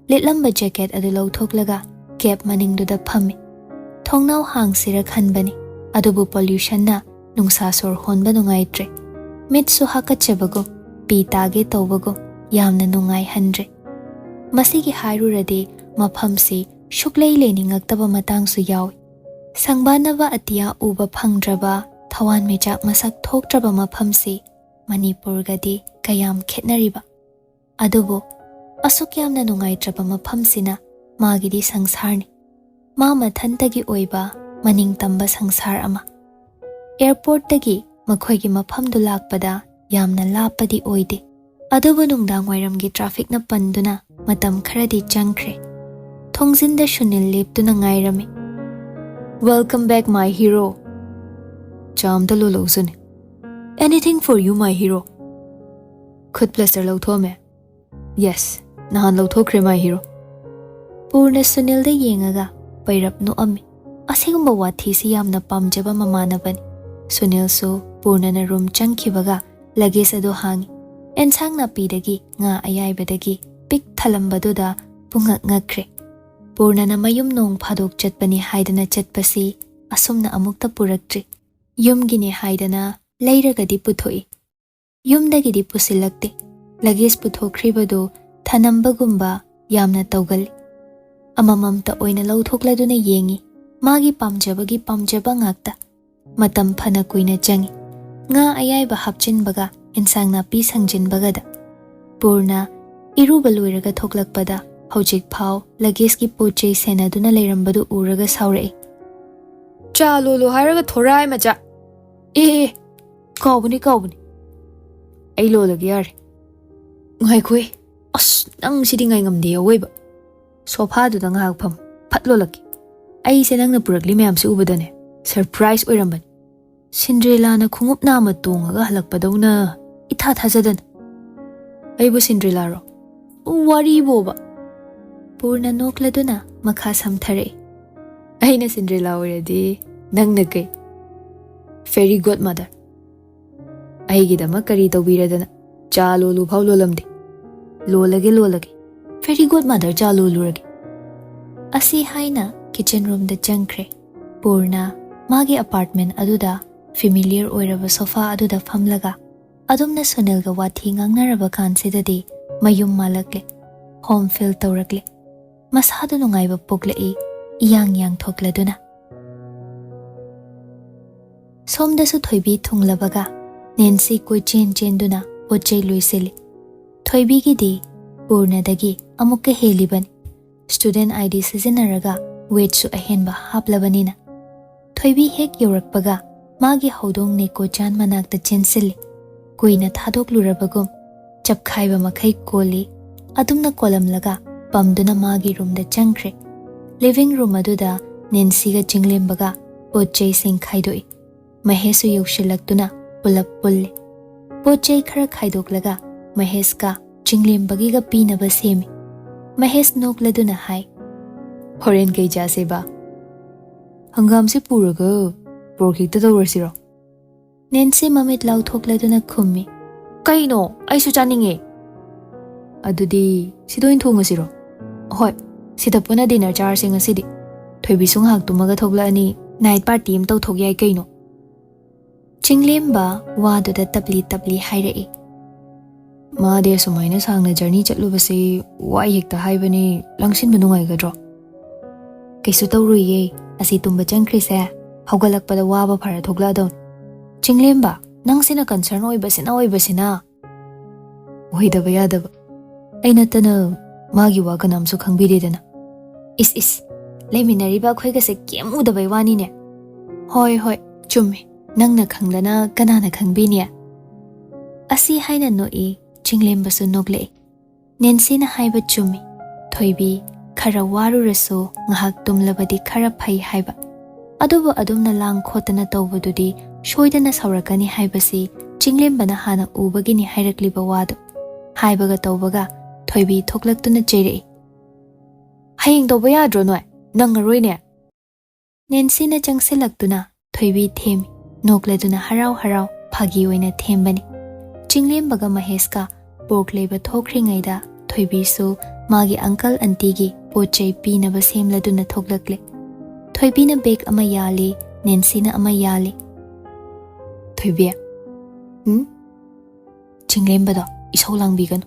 ꯂꯤꯠꯂꯝꯕ ꯖꯦꯀꯦꯠ ꯑꯗꯨ ꯂꯧꯊꯣꯛꯂꯒ ꯀꯦꯕ ꯃꯅꯤꯡꯗꯨꯗ ꯐꯝꯃꯤ꯫ ꯊꯣꯡꯅꯥꯎ ꯍꯥꯡꯁꯤꯔ ꯈꯟꯕꯅꯤ, ꯑꯗꯨꯕꯨ ꯄꯣꯂ꯭ꯌꯨꯁꯟꯅ ꯅꯨꯡꯁꯥ ꯁꯣꯔ ꯍꯣꯟꯕ ꯅꯨꯡꯉꯥꯏꯇ꯭ꯔꯦ꯫ ꯃꯤꯠꯁꯨ ꯍꯥꯀꯠꯆꯕꯒꯨꯝ, ꯄꯤ ꯇꯥꯒꯦ ꯇꯧꯕꯒꯨꯝ, ꯌꯥꯝꯅ ꯅꯨꯡꯉꯥꯏꯍꯟꯗ꯭ꯔꯦ꯫ ꯃꯁꯤꯒꯤ ꯍꯥꯏꯔꯨꯔꯗꯤ ꯃꯐꯝꯁꯤ ꯁꯨꯛꯂꯩ ꯂꯩꯅꯤꯡꯉꯛꯇꯕ ꯃꯇꯥꯡꯁꯨ ꯌꯥꯎꯏ꯫ ꯁꯪꯕꯥꯅꯕ ꯑꯇꯤꯌꯥ ꯎꯕ ꯐꯪꯗ꯭ꯔꯕ, ꯊꯋꯥꯟꯃꯤꯆꯥꯛ ꯃꯁꯛ ꯊꯣꯛꯇ꯭ꯔꯕ ꯃꯐꯝꯁꯤ ꯃꯅꯤꯄꯨꯔꯒꯗꯤ ꯀꯌꯥꯝ ꯈꯦꯠꯅꯔꯤꯕ꯫ ꯑꯗꯨꯕꯨ ꯑꯁꯨꯛ ꯌꯥꯝꯅ ꯅꯨꯡꯉꯥꯏꯇ꯭ꯔꯕ ꯃꯐꯝꯁꯤꯅ ꯃꯥꯒꯤꯗꯤ ꯁꯪꯁꯥꯔꯅꯤ꯫ ꯃꯥ ꯃꯊꯟꯇꯒꯤ ꯑꯣꯏꯕ ꯃꯅꯤꯡ ꯇꯝꯕ ꯁꯪꯁꯥꯔ ꯑꯃ꯫ ꯑꯦꯌꯔꯄꯣꯔꯠꯇꯒꯤ ꯃꯈꯣꯏꯒꯤ ꯃꯐꯝꯗꯨ ꯂꯥꯛꯄꯗ ꯌꯥꯝꯅ ꯂꯥꯞꯄꯗꯤ ꯑꯣꯏꯗꯦ, ꯑꯗꯨꯕꯨ ꯅꯨꯡꯗꯥꯡ ꯋꯥꯏꯔꯝꯒꯤ ꯇ꯭ꯔꯥꯐꯤꯛꯅ ꯄꯟꯗꯨꯅ ꯃꯇꯝ ꯈꯔꯗꯤ ꯆꯪꯈ꯭ꯔꯦ꯫ ꯊꯣꯡꯖꯤꯟꯗ ꯁꯨꯅꯤꯜ ꯂꯦꯞꯇꯨꯅ ꯉꯥꯏꯔꯝꯃꯤ꯫ "Welcome back, my hero." "ꯆꯥ ꯑꯝꯇ ꯂꯣꯜꯂꯛꯎꯁꯨꯅꯦ꯫ Anything for you, my hero." "ꯈꯨꯠ ꯄ꯭ꯂꯁꯇꯔ ꯂꯧꯊꯣꯛꯑꯝꯃꯦ?" "Yes, ꯅꯍꯥꯟ ꯂꯧꯊꯣꯛꯈ꯭ꯔꯦ, my hero." ꯄꯨꯔꯅ ꯁꯨꯅꯤꯜꯗ ꯌꯦꯡꯉꯒ ꯄꯩꯔꯞ ꯅꯣꯛꯑꯝꯃꯤ꯫ ꯑꯁꯤꯒꯨꯝꯕ ꯋꯥꯊꯤꯁꯤ ꯌꯥꯝꯅ ꯄꯥꯝꯖꯕ ꯃꯃꯥꯟꯅꯕꯅꯤ꯫ ꯁꯨꯅꯤꯜꯁꯨ ꯄꯨꯔꯅꯅ ꯔꯨꯝ ꯆꯪꯈꯤꯕꯒ ꯂꯒꯦꯖ ꯑꯗꯨ ꯍꯥꯡꯉꯤ꯫ ꯑꯦꯟꯁꯥꯡ ꯅꯥꯄꯤꯗꯒꯤ ꯉꯥ ꯑꯌꯥꯏꯕꯗꯒꯤ ꯄꯤꯛ ꯊꯜꯂꯝꯕꯗꯨꯗ ꯄꯨꯡꯉꯛ ꯉꯛꯈ꯭ꯔꯦ꯫ ꯄꯨꯔꯅꯅ ꯃꯌꯨꯝ ꯅꯣꯡ ꯐꯥꯗꯣꯛ ꯆꯠꯄꯅꯤ ꯍꯥꯏꯗꯅ ꯆꯠꯄꯁꯤ ꯑꯁꯨꯝꯅ ꯑꯃꯨꯛꯇ ꯄꯨꯔꯛꯇ꯭ꯔꯤ꯫ ꯌꯨꯝꯒꯤꯅꯤ ꯍꯥꯏꯗꯅ ꯂꯩꯔꯒꯗꯤ ꯄꯨꯊꯣꯛꯏ꯫ ꯌꯨꯝꯗꯒꯤꯗꯤ ꯄꯨꯁꯤꯜꯂꯛꯇꯦ꯫ ꯂꯒꯦꯖ ꯄꯨꯊꯣꯛꯈ꯭ꯔꯤꯕꯗꯨ ꯊꯅꯝꯕꯒꯨꯝꯕ ꯌꯥꯝꯅ ꯇꯧꯒꯜꯂꯤ꯫ ꯑꯃꯃꯝꯇ ꯑꯣꯏꯅ ꯂꯧꯊꯣꯛꯂꯗꯨꯅ ꯌꯦꯡꯉꯤ꯫ ꯃꯥꯒꯤ ꯄꯥꯝꯖꯕꯒꯤ ꯄꯥꯝꯖꯕ ꯉꯥꯛꯇ꯫ ꯃꯇꯝ ꯐꯅ ꯀꯨꯏꯅ ꯆꯪꯉꯤ꯫ ꯉꯥ ꯑꯌꯥꯏꯕ ꯍꯥꯞꯆꯤꯟꯕꯒ ꯏꯟꯁꯥꯡ ꯅꯥꯄꯤ ꯁꯪꯖꯤꯟꯕꯒꯗ꯫ ꯄꯨꯔꯅ ꯏꯔꯨꯕ ꯂꯣꯏꯔꯒ ꯊꯣꯛꯂꯛꯄꯗ ꯍꯧꯖꯤꯛ ꯐꯥꯎ ꯂꯒꯦꯖꯀꯤ ꯄꯣꯠ ꯆꯩ ꯁꯦꯟꯅꯗꯨꯅ ꯂꯩꯔꯝꯕꯗꯨ ꯎꯔꯒ ꯁꯥꯎꯔꯛꯏ꯫ "ꯆꯥ ꯂꯣꯜꯂꯨ ꯍꯥꯏꯔꯒ ꯊꯣꯔꯥꯏ ꯃꯆꯥ꯫ ꯑꯦ, ꯑꯦ, ꯑꯦ, ꯀꯥꯎꯕꯅꯤ, ꯀꯥꯎꯕꯅꯤ꯫ ꯑꯩ ꯂꯣꯜꯂꯒꯦ ꯌꯥꯔꯦ꯫ ꯉꯥꯏꯈꯣꯍꯦ꯫ ꯑꯁ, ꯅꯪ ꯁꯤꯗꯤ ꯉꯥꯏꯉꯝꯗꯦ ꯑꯋꯣꯏꯕ꯫ ꯁꯣꯐꯥꯗꯨꯗ ꯉꯥꯏꯍꯥꯛ ꯐꯝ, ꯐꯠ ꯂꯣꯜꯂꯛꯀꯦ꯫ ꯑꯩꯁꯦ ꯅꯪꯅ ꯄꯨꯔꯛꯂꯤ ꯃꯌꯥꯝꯁꯦ ꯎꯕꯗꯅꯦ, ꯁꯔꯄ꯭ꯔꯥꯏꯖ ꯑꯣꯏꯔꯝꯕꯅꯤ꯫ ꯁꯤꯟꯗ꯭ꯔꯦꯂꯥꯅ ꯈꯣꯡꯎꯞ ꯅꯥꯝꯃ ꯇꯣꯡꯉꯒ ꯍꯜꯂꯛꯄꯗꯧꯅ ꯏꯊꯥ ꯊꯥꯖꯗꯅ꯫ ꯑꯩꯕꯨ ꯁꯤꯟꯗ꯭ꯔꯦꯂꯥꯔꯣ? ꯋꯥꯔꯤꯕꯣꯕ!" ꯄꯨꯔꯅ ꯅꯣꯛꯂꯗꯨꯅ ꯃꯈꯥ ꯁꯝꯊꯔꯛꯏ꯫ "ꯑꯩꯅ ꯁꯤꯟꯗ꯭ꯔꯦꯂꯥ ꯑꯣꯏꯔꯗꯤ ꯅꯪꯅ ꯀꯩ?" "Fairy godmother." ꯑꯩꯒꯤꯗꯃꯛ ꯀꯔꯤ ꯇꯧꯕꯤꯔꯗꯅ? ꯆꯥ ꯂꯣꯜꯂꯨ ꯐꯥꯎ ꯂꯣꯜꯂꯝꯗꯦ꯫ ꯂꯣꯜꯂꯒꯦ, ꯂꯣꯜꯂꯒꯦ꯫ Fairy godmother ꯆꯥ ꯂꯣꯜꯂꯨꯔꯒꯦ꯫ ꯑꯁꯤ ꯍꯥꯏꯅ kitchen roomꯗ ꯆꯪꯈ꯭ꯔꯦ꯫ ꯄꯨꯔꯅ ꯃꯥꯒꯤ apartment ꯑꯗꯨꯗ familiar ꯑꯣꯏꯔꯕ sofa ꯑꯗꯨꯗ ꯐꯝꯂꯒ ꯑꯗꯨꯝꯅ ꯁꯨꯅꯤꯜꯒ ꯋꯥꯊꯤ ꯉꯥꯡꯅꯔꯕ ꯀꯥꯟꯁꯤꯗꯗꯤ ꯃꯌꯨꯝ ꯃꯥꯜꯂꯛꯂꯦ꯫ Home feel ꯇꯧꯔꯛꯂꯦ꯫ ꯃꯁꯥꯗ ꯅꯨꯡꯉꯥꯏꯕ ꯄꯣꯛꯂꯛꯏ, ꯏꯌꯥꯡ ꯌꯥꯡꯊꯣꯛꯂꯗꯨꯅ꯫ ꯁꯣꯝꯗꯁꯨ ꯊꯣꯏꯕꯤ ꯊꯨꯡꯂꯕꯒ ꯅꯦꯟꯁꯤ ꯀꯣꯏꯆꯦꯟ ꯆꯦꯟꯗꯨꯅ ꯄꯣꯠ ꯆꯩ ꯂꯣꯏꯁꯤꯜꯂꯤ꯫ ꯊꯣꯏꯕꯤꯒꯤꯗꯤ ꯄꯨꯔꯅꯗꯒꯤ ꯑꯃꯨꯛꯀ ꯍꯦꯜꯂꯤꯕꯅꯤ꯫ Student ID ꯁꯤꯖꯤꯟꯅꯔꯒ weightꯁꯨ ꯑꯍꯦꯟꯕ ꯍꯥꯞꯂꯕꯅꯤꯅ꯫ ꯊꯣꯏꯕꯤ ꯍꯦꯛ ꯌꯧꯔꯛꯄꯒ ꯃꯥꯒꯤ ꯍꯧꯗꯣꯡ ꯅꯦꯀꯣ ꯆꯥꯟ ꯃꯅꯥꯛꯇ ꯆꯦꯟꯁꯤꯜꯂꯤ꯫ ꯀꯨꯏꯅ ꯊꯥꯗꯣꯛꯂꯨꯔꯕꯒꯨꯝ ꯆꯞꯈꯥꯏꯕ ꯃꯈꯩ ꯀꯣꯜꯂꯤ꯫ ꯑꯗꯨꯝꯅ ꯀꯣꯜꯂꯝꯂꯒ ꯄꯝꯗꯨꯅ ꯃꯥꯒꯤ roomꯗ ꯆꯪꯈ꯭ꯔꯦ꯫ Living room ꯑꯗꯨꯗ ꯅꯦꯟꯁꯤꯒ ꯆꯤꯡꯂꯦꯝꯕꯒ ꯄꯣꯠ ꯆꯩꯁꯤꯡ ꯈꯥꯏꯗꯣꯛꯏ꯫ ꯃꯍꯦꯁꯁꯨ ꯌꯧꯁꯤꯜꯂꯛꯇꯨꯅ ꯄꯨꯂꯞ ꯄꯨꯜꯂꯤ꯫ ꯄꯣꯠ ꯆꯩ ꯈꯔ ꯈꯥꯏꯗꯣꯛꯂꯒ ꯃꯍꯦꯁꯀ ꯆꯤꯡꯂꯦꯝꯕꯒꯤꯒ ꯄꯤꯅꯕ ꯁꯦꯝꯃꯤ꯫ ꯃꯍꯦꯁ ꯅꯣꯛꯂꯗꯨꯅ ꯍꯥꯏ, "ꯍꯣꯔꯦꯟ ꯀꯩ ꯆꯥꯁꯦꯕ? ꯍꯪꯒꯥꯝꯁꯦ ꯄꯨꯔꯒ pork ꯍꯦꯛꯇ ꯇꯧꯔꯁꯤꯔꯣ?" ꯅꯦꯟꯁꯤ ꯃꯃꯤꯠ ꯂꯥꯎꯊꯣꯛꯂꯗꯨꯅ ꯈꯨꯝꯃꯤ, "ꯀꯩꯅꯣ? ꯑꯩꯁꯨ ꯆꯥꯅꯤꯡꯉꯦ!" "ꯑꯗꯨꯗꯤ ꯁꯤꯗ ꯑꯣꯏꯅ ꯊꯣꯡꯉꯁꯤꯔꯣ?" "ꯍꯣꯏ, ꯁꯤꯗ ꯄꯨꯟꯅ dinner ꯆꯥꯔꯁꯦ ꯉꯁꯤꯗꯤ꯫ ꯊꯣꯏꯕꯤꯁꯨ ꯉꯥꯏꯍꯥꯛ ꯇꯨꯝꯃꯒ ꯊꯣꯛꯂꯛꯑꯅꯤ, night party ꯑꯃ ꯇꯧꯊꯣꯛ ꯌꯥꯏ ꯀꯩꯅꯣ?" ꯆꯤꯡꯂꯦꯝꯕ ꯋꯥꯗꯨꯗ ꯇꯞꯂꯤ ꯇꯞꯂꯤ ꯍꯥꯏꯔꯛꯏ, "ꯃꯥꯗꯤ ꯑꯁꯨꯃꯥꯏꯅ ꯁꯥꯡꯅ journey ꯆꯠꯂꯨꯕꯁꯤ ꯋꯥꯏ ꯍꯦꯛꯇ ꯍꯥꯏꯕꯅꯤ, ꯂꯥꯡꯁꯤꯟꯕ ꯅꯨꯡꯉꯥꯏꯒꯗ꯭ꯔꯣ?" "ꯀꯩꯁꯨ ꯇꯧꯔꯣꯏꯌꯦ, ꯑꯁꯤ ꯇꯨꯝꯕ ꯆꯪꯈ꯭ꯔꯤꯁꯦ ꯍꯧꯒꯠꯂꯛꯄꯗ ꯋꯥꯕ ꯐꯔ ꯊꯣꯛꯂꯛꯑꯗꯧꯅꯤ꯫" "ꯆꯤꯡꯂꯦꯝꯕ, ꯅꯪꯁꯤꯅ concern ꯑꯣꯏꯕꯁꯤꯅ ꯑꯣꯏꯕꯁꯤꯅ!" "ꯑꯣꯏꯗꯕ ꯌꯥꯗꯕ꯫ ꯑꯩ ꯅꯠꯇꯅ ꯃꯥꯒꯤ ꯋꯥ ꯀꯅꯥꯝꯁꯨ ꯈꯪꯕꯤꯗꯦꯗꯅ꯫" "ꯏꯁ ꯏꯁ, ꯂꯩꯃꯤꯟꯅꯔꯤꯕ ꯑꯩꯈꯣꯏꯒꯁꯦ ꯀꯩꯝ ꯎꯗꯕꯩ ꯋꯥꯅꯤꯅꯦ꯫" "ꯍꯣꯏ ꯍꯣꯏ, ꯆꯨꯝꯃꯦ, ꯅꯪꯅ ꯈꯪꯗꯅ ꯀꯅꯥꯅ ꯈꯪꯕꯤꯅꯤ?" ꯑꯁꯤ ꯍꯥꯏꯅ ꯅꯣꯛꯏ, ꯆꯤꯡꯂꯦꯝꯕꯁꯨ ꯅꯣꯛꯂꯛꯏ꯫ ꯅꯦꯟꯁꯤꯅ ꯍꯥꯏꯕ ꯆꯨꯝꯃꯤ꯫ ꯊꯣꯏꯕꯤ, ꯈꯔ ꯋꯥꯔꯨꯔꯁꯨ ꯉꯥꯏꯍꯥꯛ ꯇꯨꯝꯂꯕꯗꯤ ꯈꯔ ꯐꯩ ꯍꯥꯏꯕ꯫ ꯑꯗꯨꯕꯨ ꯑꯗꯨꯝꯅ ꯂꯥꯡ ꯈꯣꯠꯇꯅ ꯇꯧꯕꯗꯨꯗꯤ ꯁꯣꯏꯗꯅ ꯁꯥꯎꯔꯛꯀꯅꯤ ꯍꯥꯏꯕꯁꯤ ꯆꯤꯡꯂꯦꯝꯕꯅ ꯍꯥꯟꯅ ꯎꯕꯒꯤꯅꯤ ꯍꯥꯏꯔꯛꯂꯤꯕ ꯋꯥꯗꯨ꯫ ꯍꯥꯏꯕꯒ ꯇꯧꯕꯒ ꯊꯣꯏꯕꯤ ꯊꯣꯛꯂꯛꯇꯨꯅ ꯆꯩꯔꯛꯏ꯫ "ꯍꯌꯦꯡ ꯇꯧꯕ ꯌꯥꯗ꯭ꯔꯣ ꯅꯣꯏ? ꯅꯪꯉꯔꯣꯏꯅꯦ?" ꯅꯦꯟꯁꯤꯅ ꯆꯪꯁꯤꯜꯂꯛꯇꯨꯅ ꯊꯣꯏꯕꯤ ꯊꯦꯝꯃꯤ꯫ ꯅꯣꯛꯂꯗꯨꯅ ꯍꯔꯥꯎ ꯍꯔꯥꯎ ꯐꯥꯒꯤ ꯑꯣꯏꯅ ꯊꯦꯝꯕꯅꯤ꯫ ꯆꯤꯡꯂꯦꯝꯕꯒ ꯃꯍꯦꯁꯀ ꯄꯣꯔꯛ ꯂꯩꯕ ꯊꯣꯛꯈ꯭ꯔꯤꯉꯩꯗ ꯊꯣꯏꯕꯤꯁꯨ ꯃꯥꯒꯤ ꯑꯪꯀꯜ ꯑꯟꯇꯤꯒꯤ ꯄꯣꯠ ꯆꯩ ꯄꯤꯅꯕ ꯁꯦꯝꯂꯗꯨꯅ ꯊꯣꯛꯂꯛꯂꯦ꯫ ꯊꯣꯏꯕꯤꯅ ꯕꯦꯒ ꯑꯃ ꯌꯥꯜꯂꯤ, ꯅꯦꯟꯁꯤꯅ ꯑꯃ ꯌꯥꯜꯂꯤ꯫ "ꯊꯣꯏꯕꯤ, ꯎꯝ? ꯆꯤꯡꯂꯦꯝꯕꯗꯣ ꯏꯁꯧ ꯂꯥꯡꯕꯤꯒꯅꯨ꯫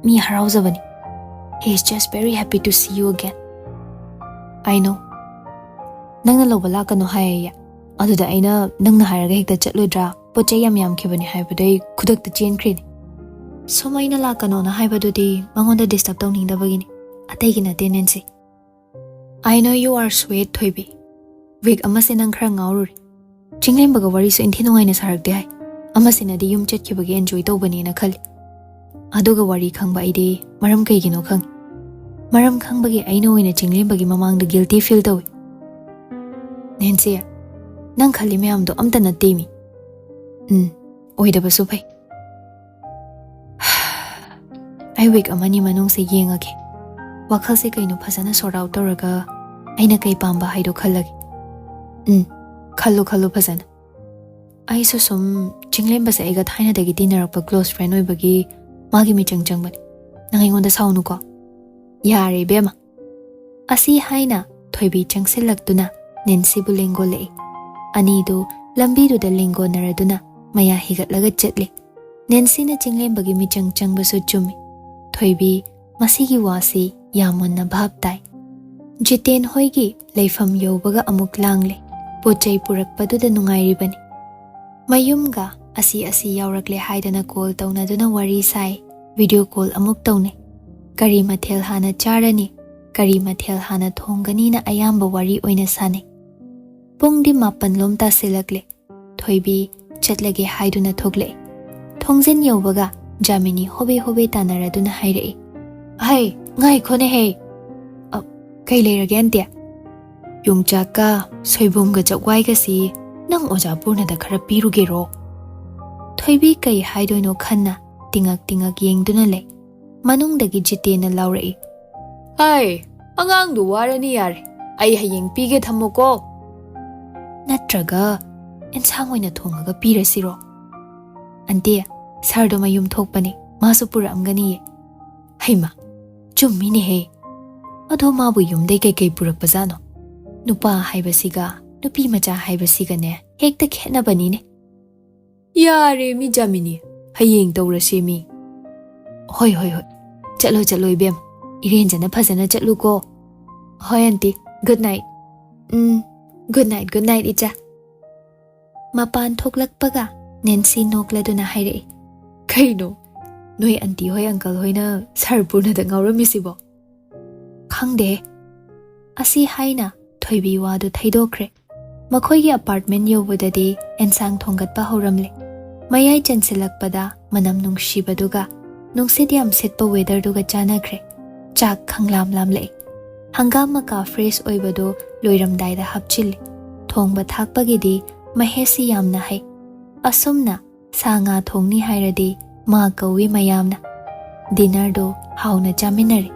ꯃꯤ ꯍꯔꯥꯎꯖꯕꯅꯤ꯫ He is just very happy to see you again." "I know. ꯅꯪꯅ ꯂꯧꯕ ꯂꯥꯛꯀꯅꯣ ꯍꯥꯏꯌꯦ꯫ ꯑꯗꯨꯗ ꯑꯩꯅ ꯅꯪꯅ ꯍꯥꯏꯔꯒ ꯍꯦꯛꯇ ꯆꯠꯂꯣꯏꯗ꯭ꯔꯥ? ꯄꯣꯠ ꯆꯩ ꯌꯥꯝ ꯌꯥꯝꯈꯤꯕꯅꯤ ꯍꯥꯏꯕꯗꯩ ꯈꯨꯗꯛꯇ ꯆꯦꯟꯈ꯭ꯔꯤꯅꯤ꯫ ꯁꯨꯝ ꯑꯩꯅ ꯂꯥꯛꯀꯅꯣꯅ ꯍꯥꯏꯕꯗꯨꯗꯤ ꯃꯉꯣꯟꯗ ꯗꯤꯁꯇꯔꯕ ꯇꯧꯅꯤꯡꯗꯕꯒꯤꯅꯤ, ꯑꯇꯩꯒꯤ ꯅꯠꯇꯦ, ꯅꯦꯟꯁꯤ꯫ I know you are sweet, ꯊꯣꯏꯕꯤ꯫ ꯋꯤꯛ ꯑꯃꯁꯦ ꯅꯪ ꯈꯔ ꯉꯥꯎꯔꯨꯔꯦ꯫ ꯆꯤꯡꯂꯦꯝꯕꯒ ꯋꯥꯔꯤꯁꯨ ꯏꯟꯊꯤ ꯅꯨꯡꯉꯥꯏꯅ ꯁꯥꯔꯛꯇꯦ ꯍꯥꯏ꯫ ꯑꯃꯁꯤꯅꯗꯤ ꯌꯨꯝ ꯆꯠꯈꯤꯕꯒꯤ ꯑꯦꯟꯖꯣꯏ ꯇꯧꯕꯅꯦꯅ ꯈꯜꯂꯤ꯫ ꯑꯗꯨꯒ ꯋꯥꯔꯤ ꯈꯪꯕ ꯑꯩꯗꯤ ꯃꯔꯝ ꯀꯩꯒꯤꯅꯣ ꯈꯪꯉꯤ꯫ ꯃꯔꯝ ꯈꯪꯕꯒꯤ ꯑꯩꯅ ꯑꯣꯏꯅ ꯆꯤꯡꯂꯦꯝꯕꯒꯤ ꯃꯃꯥꯡꯗ ꯒꯤꯜꯇꯤ ꯐꯤꯜ ꯇꯧꯏ꯫ ꯅꯦꯟꯁꯤ, ꯅꯪ ꯈꯜꯂꯤ ꯃꯌꯥꯝꯗꯣ ꯑꯝꯇ ꯅꯠꯇꯦ ꯃꯤ꯫ ꯎꯝ, ꯑꯣꯏꯗꯕꯁꯨ ꯐꯩ꯫ ꯑꯩ ꯋꯤꯛ ꯑꯃꯅꯤ ꯃꯅꯨꯡꯁꯦ ꯌꯦꯡꯉꯒꯦ꯫ ꯋꯥꯈꯜꯁꯦ ꯀꯩꯅꯣ ꯐꯖꯅ ꯁꯣꯔꯠ ꯑꯥꯎꯠ ꯇꯧꯔꯒ ꯑꯩꯅ ꯀꯩ ꯄꯥꯝꯕ ꯍꯥꯏꯗꯣ ꯈꯜꯂꯒꯦ꯫ ꯎꯝ, ꯈꯜꯂꯨ, ꯈꯜꯂꯨ ꯐꯖꯅ꯫ ꯑꯩꯁꯨ ꯁꯨꯝ ꯆꯤꯡꯂꯦꯝꯕꯁꯦ ꯑꯩꯒ ꯊꯥꯏꯅꯗꯒꯤ ꯇꯤꯟꯅꯔꯛꯄ ꯀ꯭ꯂꯣꯁ ꯐ꯭ꯔꯦꯟ ꯑꯣꯏꯕꯒꯤ ꯃꯥꯒꯤ ꯃꯤꯆꯪ ꯆꯪꯕꯅꯦ꯫ ꯅꯪ ꯑꯩꯉꯣꯟꯗ ꯁꯥꯎꯅꯨꯀꯣ꯫ ꯌꯥꯔꯦ ꯏꯕꯦꯝꯃ꯫ ꯑꯁꯤ ꯍꯥꯏꯅ ꯊꯣꯏꯕꯤ ꯆꯪꯁꯤꯜꯂꯛꯇꯨꯅ ꯅꯦꯟꯁꯤꯕꯨ ꯂꯦꯡꯒꯣꯜꯂꯛꯏ꯫ ꯑꯅꯤꯗꯨ ꯂꯝꯕꯤꯗꯨꯗ ꯂꯦꯡꯒꯣꯟꯅꯔꯗꯨꯅ ꯃꯌꯥ ꯍꯤꯒꯠꯂꯒ ꯆꯠꯂꯤ꯫ ꯅꯦꯟꯁꯤꯅ ꯆꯤꯡꯂꯦꯝꯕꯒꯤ ꯃꯤꯆꯪ ꯆꯪꯕꯁꯨ ꯆꯨꯝꯃꯤ꯫ ꯊꯣꯏꯕꯤ ꯃꯁꯤꯒꯤ ꯋꯥꯁꯤ ꯌꯥꯝ ꯃꯨꯟꯅ ꯚꯥꯞ ꯇꯥꯏ꯫ ꯖꯤꯇꯦꯟ ꯍꯣꯏꯒꯤ ꯂꯩꯐꯝ ꯌꯧꯕꯒ ꯑꯃꯨꯛ ꯂꯥꯡꯂꯦ꯫ ꯄꯣꯠ ꯆꯩ ꯄꯨꯔꯛꯄꯗꯨꯗ ꯅꯨꯡꯉꯥꯏꯔꯤꯕꯅꯤ꯫ ꯃꯌꯨꯝꯒ ꯑꯁꯤ ꯑꯁꯤ ꯌꯥꯎꯔꯛꯂꯦ ꯍꯥꯏꯗꯅ ꯀꯣꯜ ꯇꯧꯅꯗꯨꯅ ꯋꯥꯔꯤ ꯁꯥꯏ꯫ ꯚꯤꯗꯤꯑꯣ ꯀꯣꯜ ꯑꯃꯨꯛ ꯇꯧꯅꯩ꯫ ꯀꯔꯤ ꯃꯊꯦꯜ ꯍꯥꯟꯅ ꯆꯥꯔꯅꯤ, ꯀꯔꯤ ꯃꯊꯦꯜ ꯍꯥꯟꯅ ꯊꯣꯡꯒꯅꯤꯅ ꯑꯌꯥꯝꯕ ꯋꯥꯔꯤ ꯑꯣꯏꯅ ꯁꯥꯟꯅꯩ꯫ ꯄꯨꯡꯗꯤ ꯃꯥꯄꯟ ꯂꯣꯝ ꯇꯥꯁꯤꯜꯂꯛꯂꯦ꯫ ꯊꯣꯏꯕꯤ ꯆꯠꯂꯒꯦ ꯍꯥꯏꯗꯨꯅ ꯊꯣꯛꯂꯛꯏ꯫ ꯊꯣꯡꯖꯤꯟ ꯌꯧꯕꯒ ꯖꯥꯃꯤꯅꯤ ꯍꯣꯕꯦ ꯍꯣꯕꯦ ꯇꯥꯟꯅꯔꯗꯨꯅ ꯍꯥꯏꯔꯛꯏ, "ꯍꯩ, ꯉꯥꯏꯈꯣꯅꯦꯍꯦ!" "ꯑ, ꯀꯩ ꯂꯩꯔꯒꯦ ꯑꯟꯇꯤ?" "ꯌꯣꯡꯆꯥꯛꯀ ꯁꯣꯏꯕꯨꯝꯒ ꯆꯛꯋꯥꯏꯒꯁꯤ ꯅꯪ ꯑꯣꯖꯥ ꯄꯨꯔꯅꯗ ꯈꯔ ꯄꯤꯔꯨꯒꯦꯔꯣ?" ꯊꯣꯏꯕꯤ ꯀꯩ ꯍꯥꯏꯗꯣꯏꯅꯣ ꯈꯟꯅ ꯇꯤꯉꯛ ꯇꯤꯉꯛ ꯌꯦꯡꯗꯨꯅ ꯂꯩ꯫ ꯃꯅꯨꯡꯗꯒꯤ ꯖꯤꯇꯦꯟꯅ ꯂꯥꯎꯔꯛꯏ, "ꯍꯥꯏ, ꯑꯉꯥꯡꯗꯨ ꯋꯥꯔꯅꯤ ꯌꯥꯔꯦ, ꯑꯩ ꯍꯌꯦꯡ ꯄꯤꯒꯦ ꯊꯝꯃꯣꯀꯣ꯫ ꯅꯠꯇ꯭ꯔꯒ ꯑꯦꯟꯁꯥꯡ ꯑꯣꯏꯅ ꯊꯣꯡꯉꯒ ꯄꯤꯔꯁꯤꯔꯣ? "ꯑꯟꯇꯤ, ꯁꯥꯔꯗꯣ ꯃꯌꯨꯝ ꯊꯣꯛꯄꯅꯦ, ꯃꯥꯁꯨ ꯄꯨꯔꯛꯑꯝꯒꯅꯤꯌꯦ꯫" "ꯍꯩꯃ, ꯆꯨꯝꯃꯤꯅꯦꯍꯦ꯫ ꯑꯗꯣ ꯃꯥꯕꯨ ꯌꯨꯝꯗꯩ ꯀꯩꯀꯩ ꯄꯨꯔꯛꯄꯖꯥꯠꯅꯣ? ꯅꯨꯄꯥ ꯍꯥꯏꯕꯁꯤꯒ ꯅꯨꯄꯤ ꯃꯆꯥ ꯍꯥꯏꯕꯁꯤꯒꯅꯦ ꯍꯦꯛꯇ ꯈꯦꯠꯅꯕꯅꯤꯅꯦ꯫" "ꯌꯥꯔꯦ ꯃꯤ ꯖꯥꯃꯤꯅꯤ, ꯍꯌꯦꯡ ꯇꯧꯔꯁꯦ ꯃꯤ꯫" "ꯍꯣꯏ, ꯍꯣꯏ, ꯍꯣꯏ꯫ ꯆꯠꯂꯣ, ꯆꯠꯂꯣ ꯏꯕꯦꯝ꯫ ꯏꯔꯦꯟꯖꯅ ꯐꯖꯅ ꯆꯠꯂꯨꯀꯣ꯫" "ꯍꯣꯏ ꯑꯟꯇꯤ, ꯒꯨꯗ ꯅꯥꯏꯠ꯫" "ꯎꯝ, ꯒꯨꯗ ꯅꯥꯏꯠ, ꯒꯨꯗ ꯅꯥꯏꯠ ꯏꯆꯥ꯫" ꯃꯄꯥꯟ ꯊꯣꯛꯂꯛꯄꯒ ꯅꯦꯟꯁꯤ ꯅꯣꯛꯂꯗꯨꯅ ꯍꯥꯏꯔꯛꯏ, "ꯀꯩꯅꯣ, ꯅꯣꯏ ꯑꯟꯇꯤ ꯍꯣꯏ ꯑꯪꯀꯜ ꯍꯣꯏꯅ ꯁꯥꯔ ꯄꯨꯔꯅꯗ ꯉꯥꯎꯔꯝꯃꯤꯁꯤꯕꯣ?" "ꯈꯪꯗꯦ꯫" ꯑꯁꯤ ꯍꯥꯏꯅ ꯊꯣꯏꯕꯤ ꯋꯥꯗꯨ ꯊꯩꯗꯣꯛꯈ꯭ꯔꯦ꯫ ꯃꯈꯣꯏꯒꯤ ꯑꯄꯥꯔꯠꯃꯦꯟ ꯌꯧꯕꯗꯗꯤ ꯑꯦꯟꯁꯥꯡ ꯊꯣꯡꯒꯠꯄ ꯍꯧꯔꯝꯂꯦ꯫ ꯃꯌꯥꯏ ꯆꯟꯁꯤꯜꯂꯛꯄꯗ ꯃꯅꯝ ꯅꯨꯡꯁꯤꯕꯗꯨꯒ ꯅꯨꯡꯁꯤꯠ ꯌꯥꯝ ꯁꯤꯠꯄ ꯋꯦꯗꯔꯗꯨꯒ ꯆꯥꯟꯅꯈ꯭ꯔꯦ꯫ ꯆꯥꯛ ꯈꯪꯂꯥꯝ ꯂꯥꯝꯂꯛꯏ꯫ ꯍꯪꯒꯥꯝ ꯃꯀꯥ ꯐ꯭ꯔꯦꯁ ꯑꯣꯏꯕꯗꯨ ꯂꯣꯏꯔꯝꯗꯥꯏꯗ ꯍꯥꯞꯆꯤꯜꯂꯤ꯫ ꯊꯣꯡꯕ ꯊꯥꯛꯄꯒꯤꯗꯤ ꯃꯍꯦꯁꯁꯤ ꯌꯥꯝꯅ ꯍꯩ꯫ ꯑꯁꯨꯝꯅ ꯁꯥ ꯉꯥ ꯊꯣꯡꯅꯤ ꯍꯥꯏꯔꯗꯤ ꯃꯥ ꯀꯧꯏ ꯃꯌꯥꯝꯅ꯫ ꯗꯤꯅꯔꯗꯣ ꯍꯥꯎꯅ ꯆꯥꯃꯤꯟꯅꯔꯦ,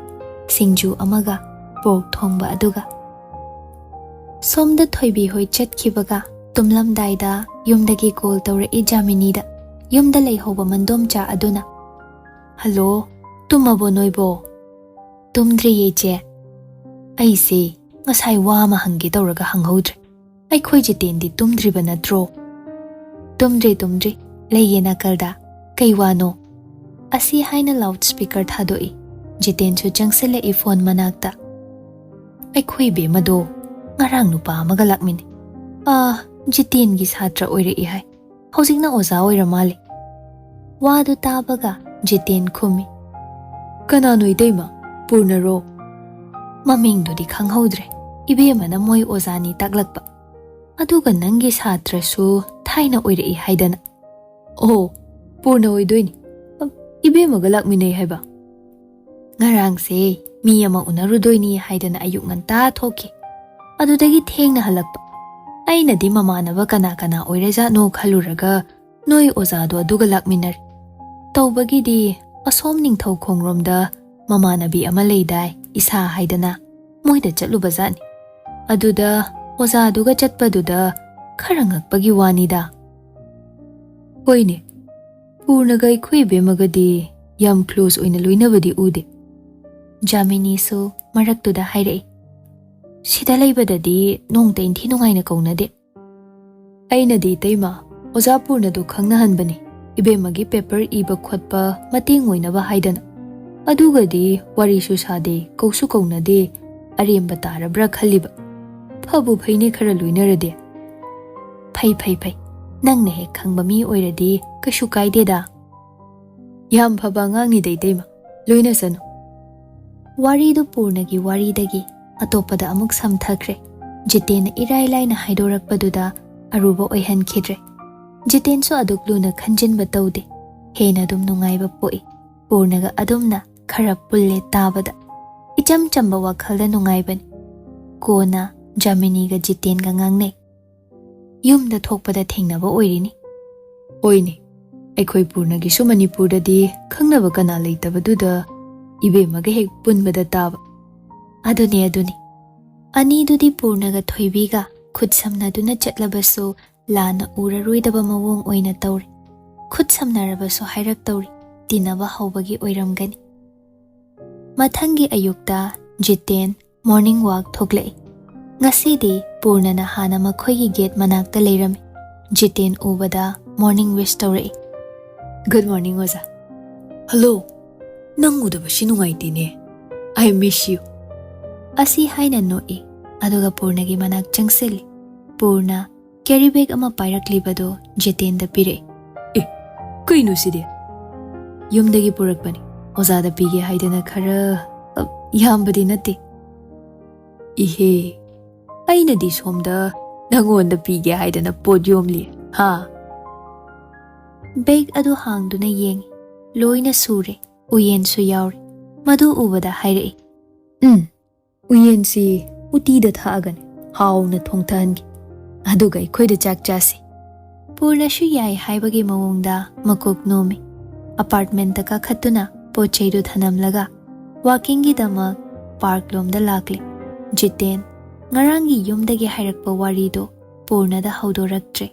ꯁꯤꯡꯖꯨ ꯑꯃꯒ ꯄꯣꯔꯛ ꯊꯣꯡꯕ ꯑꯗꯨꯒ꯫ ꯁꯣꯝꯗ ꯊꯣꯏꯕꯤ ꯍꯣꯏ ꯆꯠꯈꯤꯕꯒ ꯇꯨꯝꯂꯝꯗꯥꯏꯗ ꯌꯨꯝꯗꯒꯤ ꯀꯣꯜ ꯇꯧꯔꯛꯏ ꯖꯥꯃꯤꯅꯤꯗ꯫ ꯌꯨꯝꯗ ꯂꯩꯍꯧꯕ ꯃꯟꯗꯣꯝꯆꯥ ꯑꯗꯨꯅ, "ꯍꯜꯂꯣ, ꯇꯨꯝꯃꯕꯣ ꯅꯣꯏꯕꯣ?" "ꯇꯨꯝꯗ꯭ꯔꯤꯌꯦ ꯏꯆꯦ꯫ ꯑꯩꯁꯦ ꯉꯁꯥꯏ ꯋꯥ ꯑꯃ ꯍꯪꯒꯦ ꯇꯧꯔꯒ ꯍꯪꯍꯧꯗ꯭ꯔꯦ꯫ ꯑꯩꯈꯣꯏ ꯖꯤꯇꯦꯟꯗꯤ ꯇꯨꯝꯗ꯭ꯔꯤꯕ ꯅꯠꯇ꯭ꯔꯣ?" "ꯇꯨꯝꯗ꯭ꯔꯤ, ꯇꯨꯝꯗ꯭ꯔꯤ꯫ ꯂꯩꯌꯦ ꯅꯥꯀꯜꯗ꯫ ꯀꯩ ꯋꯥꯅꯣ?" ꯑꯁꯤ ꯍꯥꯏꯅ ꯂꯥꯎꯗ ꯁ꯭ꯄꯤꯀꯔ ꯊꯥꯗꯣꯛꯏ꯫ ꯖꯤꯇꯦꯟꯁꯨ ꯆꯪꯁꯤꯜꯂꯛꯏ ꯐꯣꯟ ꯃꯅꯥꯛꯇ꯫ "ꯑꯩꯈꯣꯏ ꯏꯕꯦꯝꯃꯗꯣ ꯉꯔꯥꯡ ꯅꯨꯄꯥ ꯑꯃꯒ ꯂꯥꯛꯃꯤꯟꯅꯩ꯫ ꯑꯥ, ꯖꯤꯇꯦꯟꯒꯤ ꯁꯥꯇ꯭ꯔ ꯑꯣꯏꯔꯛꯏ ꯍꯥꯏ꯫ ꯍꯧꯖꯤꯛꯅ ꯑꯣꯖꯥ ꯑꯣꯏꯔ ꯃꯥꯜꯂꯦ꯫" ꯋꯥꯗꯨ ꯇꯥꯕꯒ ꯖꯤꯇꯦꯟ ꯈꯨꯝꯃꯤ, "ꯀꯅꯥꯅꯣ ꯏꯇꯩꯃ? ꯄꯨꯔꯅꯔꯣ?" "ꯃꯃꯤꯡꯗꯨꯗꯤ ꯈꯪꯍꯧꯗ꯭ꯔꯦ꯫ ꯏꯕꯦꯝꯃꯅ ꯃꯣꯏ ꯑꯣꯖꯥꯅꯤ ꯇꯥꯛꯂꯛꯄ꯫ ꯑꯗꯨꯒ ꯅꯪꯒꯤ ꯁꯥꯇ꯭ꯔꯁꯨ ꯊꯥꯏꯅ ꯑꯣꯏꯔꯛꯏ ꯍꯥꯏꯗꯅ꯫" "ꯑꯣ, ꯄꯨꯔꯅ ꯑꯣꯏꯗꯣꯏꯅꯤ꯫ ꯑ, ꯏꯕꯦꯝꯃꯒ ꯂꯥꯛꯃꯤꯟꯅꯩ ꯍꯥꯏꯕ?" "ꯉꯔꯥꯡꯁꯦ ꯃꯤ ꯑꯃ ꯎꯅꯔꯨꯗꯣꯏꯅꯤ ꯍꯥꯏꯗꯅ ꯑꯌꯨꯛ ꯉꯟꯇꯥ ꯊꯣꯛꯈꯤ꯫ ꯑꯗꯨꯗꯒꯤ ꯊꯦꯡꯅ ꯍꯜꯂꯛꯄ꯫ ꯑꯩꯅꯗꯤ ꯃꯃꯥꯟꯅꯕ ꯀꯅꯥ ꯀꯅꯥ ꯑꯣꯏꯔꯖꯥꯠꯅꯣ ꯈꯜꯂꯨꯔꯒ ꯅꯣꯏ ꯑꯣꯖꯥꯗꯣ ꯑꯗꯨꯒ ꯂꯥꯛꯃꯤꯟꯅꯔꯦ꯫ ꯇꯧꯕꯒꯤꯗꯤ ꯑꯁꯣꯝ ꯅꯤꯡꯊꯧ ꯈꯣꯡꯔꯣꯝꯗ ꯃꯃꯥꯟꯅꯕꯤ ꯑꯃ ꯂꯩꯗꯥꯏ, ꯏꯁꯥ ꯍꯥꯏꯗꯅ, ꯃꯣꯏꯗ ꯆꯠꯂꯨꯕꯖꯥꯠꯅꯤ꯫ ꯑꯗꯨꯗ ꯑꯣꯖꯥꯗꯨꯒ ꯆꯠꯄꯗꯨꯗ ꯈꯔ ꯉꯛꯄꯒꯤ ꯋꯥꯅꯤꯗ꯫" "ꯍꯣꯏꯅꯦ, ꯄꯨꯔꯅꯒ ꯑꯩꯈꯣꯏ ꯏꯕꯦꯝꯃꯒꯗꯤ ꯌꯥꯝ ꯀ꯭ꯂꯣꯖ ꯑꯣꯏꯅ ꯂꯣꯏꯅꯕꯗꯤ ꯎꯗꯦ꯫ ꯖꯥꯃꯤꯅꯤꯁꯨ ꯃꯔꯛꯇꯨꯗ ꯍꯥꯏꯔꯛꯏ, "ꯁꯤꯗ ꯂꯩꯕꯗꯗꯤ ꯅꯣꯡꯇ ꯏꯟꯊꯤ ꯅꯨꯡꯉꯥꯏꯅ ꯀꯧꯅꯗꯦ꯫ ꯑꯩꯅꯗꯤ ꯏꯇꯩꯃ, ꯑꯣꯖꯥ ꯄꯨꯔꯅꯗꯣ ꯈꯪꯅꯍꯟꯕꯅꯤ, ꯏꯕꯦꯝꯃꯒꯤ ꯄꯦꯄꯔ ꯏꯕ ꯈꯣꯠꯄ ꯃꯇꯦꯡ ꯑꯣꯏꯅꯕ ꯍꯥꯏꯗꯅ꯫ ꯑꯗꯨꯒꯗꯤ ꯋꯥꯔꯤꯁꯨ ꯁꯥꯗꯦ, ꯀꯧꯁꯨ ꯀꯧꯅꯗꯦ, ꯑꯔꯦꯝꯕ ꯇꯥꯔꯕ꯭ꯔꯥ ꯈꯜꯂꯤꯕ꯫ ꯐꯕꯨ ꯐꯩꯅꯦ ꯈꯔ ꯂꯣꯏꯅꯔꯗꯤ꯫" "ꯐꯩ, ꯐꯩ, ꯐꯩ꯫ ꯅꯪꯅ ꯍꯦꯛ ꯈꯪꯕ ꯃꯤ ꯑꯣꯏꯔꯗꯤ ꯀꯩꯁꯨ ꯀꯥꯏꯗꯦꯗ꯫" "ꯌꯥꯝ ꯐꯕ ꯑꯉꯥꯡꯅꯤꯗ ꯏꯇꯩꯃ, ꯂꯣꯏꯅꯁꯅꯨ꯫" ꯋꯥꯔꯤꯗꯨ ꯄꯨꯔꯅꯒꯤ ꯋꯥꯔꯤꯗꯒꯤ ꯑꯇꯣꯞꯄꯗ ꯑꯃꯨꯛ ꯁꯝꯊꯈ꯭ꯔꯦ꯫ ꯖꯤꯇꯦꯟꯅ ꯏꯔꯥꯏ ꯂꯥꯏꯅ ꯍꯥꯏꯗꯣꯔꯛꯄꯗꯨꯗ ꯑꯔꯨꯕ ꯑꯣꯏꯍꯟꯈꯤꯗ꯭ꯔꯦ꯫ ꯖꯤꯇꯦꯟꯁꯨ ꯑꯗꯨꯛ ꯂꯨꯅ ꯈꯟꯖꯤꯟꯕ ꯇꯧꯗꯦ꯫ ꯍꯦꯟꯅ ꯑꯗꯨꯝ ꯅꯨꯡꯉꯥꯏꯕ ꯄꯣꯛꯏ꯫ ꯄꯨꯔꯅꯒ ꯑꯗꯨꯝꯅ ꯈꯔ ꯄꯨꯜꯂꯦ ꯇꯥꯕꯗ꯫ ꯏꯆꯝ ꯆꯝꯕ ꯋꯥꯈꯜꯗ ꯅꯨꯡꯉꯥꯏꯕꯅꯤ꯫ ꯀꯣꯟꯅ ꯖꯥꯃꯤꯅꯤꯒ ꯖꯤꯇꯦꯟꯒ ꯉꯥꯡꯅꯩ꯫ "ꯌꯨꯝꯗ ꯊꯣꯛꯄꯗ ꯊꯦꯡꯅꯕ ꯑꯣꯏꯔꯤꯅꯤ꯫" "ꯍꯣꯏꯅꯦ, ꯑꯩꯈꯣꯏ ꯄꯨꯔꯅꯒꯤꯁꯨ ꯃꯅꯤꯄꯨꯔꯗꯗꯤ ꯈꯪꯅꯕ ꯀꯅꯥ ꯂꯩꯇꯕꯗꯨꯗ ꯏꯕꯦꯝꯃꯒ ꯍꯦꯛ ꯄꯨꯟꯕꯗ ꯇꯥꯕ꯫" "ꯑꯗꯨꯅꯦ, ꯑꯗꯨꯅꯦ꯫ ꯑꯅꯤꯗꯨꯗꯤ ꯄꯨꯔꯅꯒ ꯊꯣꯏꯕꯤꯒ ꯈꯨꯠ ꯁꯝꯅꯗꯨꯅ ꯆꯠꯂꯕꯁꯨ ꯂꯥꯟꯅ ꯎꯔꯔꯣꯏꯗꯕ ꯃꯑꯣꯡ ꯑꯣꯏꯅ ꯇꯧꯔꯦ꯫ ꯈꯨꯠ ꯁꯝꯅꯔꯕꯁꯨ ꯍꯥꯏꯔꯛꯇꯧꯔꯤ, ꯇꯤꯟꯅꯕ ꯍꯧꯕꯒꯤ ꯑꯣꯏꯔꯝꯒꯅꯤ꯫" ꯃꯊꯪꯒꯤ ꯑꯌꯨꯛꯇ ꯖꯤꯇꯦꯟ ꯃꯣꯔꯅꯤꯡ ꯋꯥꯛ ꯊꯣꯛꯂꯛꯏ꯫ ꯉꯁꯤꯗꯤ ꯄꯨꯔꯅꯅ ꯍꯥꯟꯅ ꯃꯈꯣꯏꯒꯤ ꯒꯦꯠ ꯃꯅꯥꯛꯇ ꯂꯩꯔꯝꯃꯤ꯫ ꯖꯤꯇꯦꯟ ꯎꯕꯗ ꯃꯣꯔꯅꯤꯡ ꯋꯤꯁ ꯇꯧꯔꯛꯏ꯫ "Good morning, ꯑꯣꯖꯥ꯫" "Hello, ꯅꯪ ꯎꯗꯕꯁꯤ ꯅꯨꯡꯉꯥꯏꯇꯦꯅꯦ꯫ I miss you꯫" ꯑꯁꯤ ꯍꯥꯏꯅ ꯅꯣꯛꯏ, ꯑꯗꯨꯒ ꯄꯨꯔꯅꯒꯤ ꯃꯅꯥꯛ ꯆꯪꯁꯤꯜꯂꯤ꯫ ꯄꯨꯔꯅ ꯀꯦꯔꯤ ꯕꯦꯒ ꯑꯃ ꯄꯥꯏꯔꯛꯂꯤꯕꯗꯨ ꯖꯤꯇꯦꯟꯗ ꯄꯤꯔꯛꯏ꯫ "ꯑꯦ, ꯀꯩꯅꯣ ꯁꯤꯗꯤ?" "ꯌꯨꯝꯗꯒꯤ ꯄꯨꯔꯛꯄꯅꯤ꯫ ꯑꯣꯖꯥꯗ ꯄꯤꯒꯦ ꯍꯥꯏꯗꯅ ꯈꯔ, ꯑ, ꯌꯥꯝꯕꯗꯤ ꯅꯠꯇꯦ꯫" "ꯏꯍꯦ, ꯑꯩꯅꯗꯤ ꯁꯣꯝꯗ ꯅꯪꯉꯣꯟꯗ ꯄꯤꯒꯦ ꯍꯥꯏꯗꯅ ꯄꯣꯠ ꯌꯣꯝꯂꯤ, ꯍꯥ?" ꯕꯦꯒ ꯑꯗꯨ ꯍꯥꯡꯗꯨꯅ ꯌꯦꯡꯏ꯫ ꯂꯣꯏꯅ ꯁꯨꯔꯦ, ꯎꯌꯦꯟꯁꯨ ꯌꯥꯎꯔꯦ꯫ ꯃꯗꯨ ꯎꯕꯗ ꯍꯥꯏꯔꯛꯏ, "ꯎꯝ, ꯎꯌꯦꯟꯁꯤ ꯎꯇꯤꯗ ꯊꯥꯛꯑꯒꯅꯤ ꯍꯥꯎꯅ ꯊꯣꯡꯊꯍꯟꯒꯦ꯫ ꯑꯗꯨꯒ ꯑꯩꯈꯣꯏꯗ ꯆꯥꯛ ꯆꯥꯁꯤ꯫" ꯄꯨꯔꯅꯁꯨ ꯌꯥꯏ ꯍꯥꯏꯕꯒꯤ ꯃꯑꯣꯡꯗ ꯃꯀꯣꯛ ꯅꯣꯝꯃꯤ꯫ ꯑꯄꯥꯔꯠꯃꯦꯟꯇ ꯀꯥꯈꯠꯇꯨꯅ ꯄꯣꯠ ꯆꯩꯗꯨ ꯊꯅꯝꯂꯒ ꯋꯥꯀꯤꯡꯒꯤꯗꯃꯛ ꯄꯥꯔꯛ ꯂꯣꯝꯗ ꯂꯥꯛꯂꯦ꯫ ꯖꯤꯇꯦꯟ ꯉꯔꯥꯡꯒꯤ ꯌꯨꯝꯗꯒꯤ ꯍꯥꯏꯔꯛꯄ ꯋꯥꯔꯤꯗꯨ ꯄꯨꯔꯅꯗ ꯍꯧꯗꯣꯔꯛꯇ꯭ꯔꯦ꯫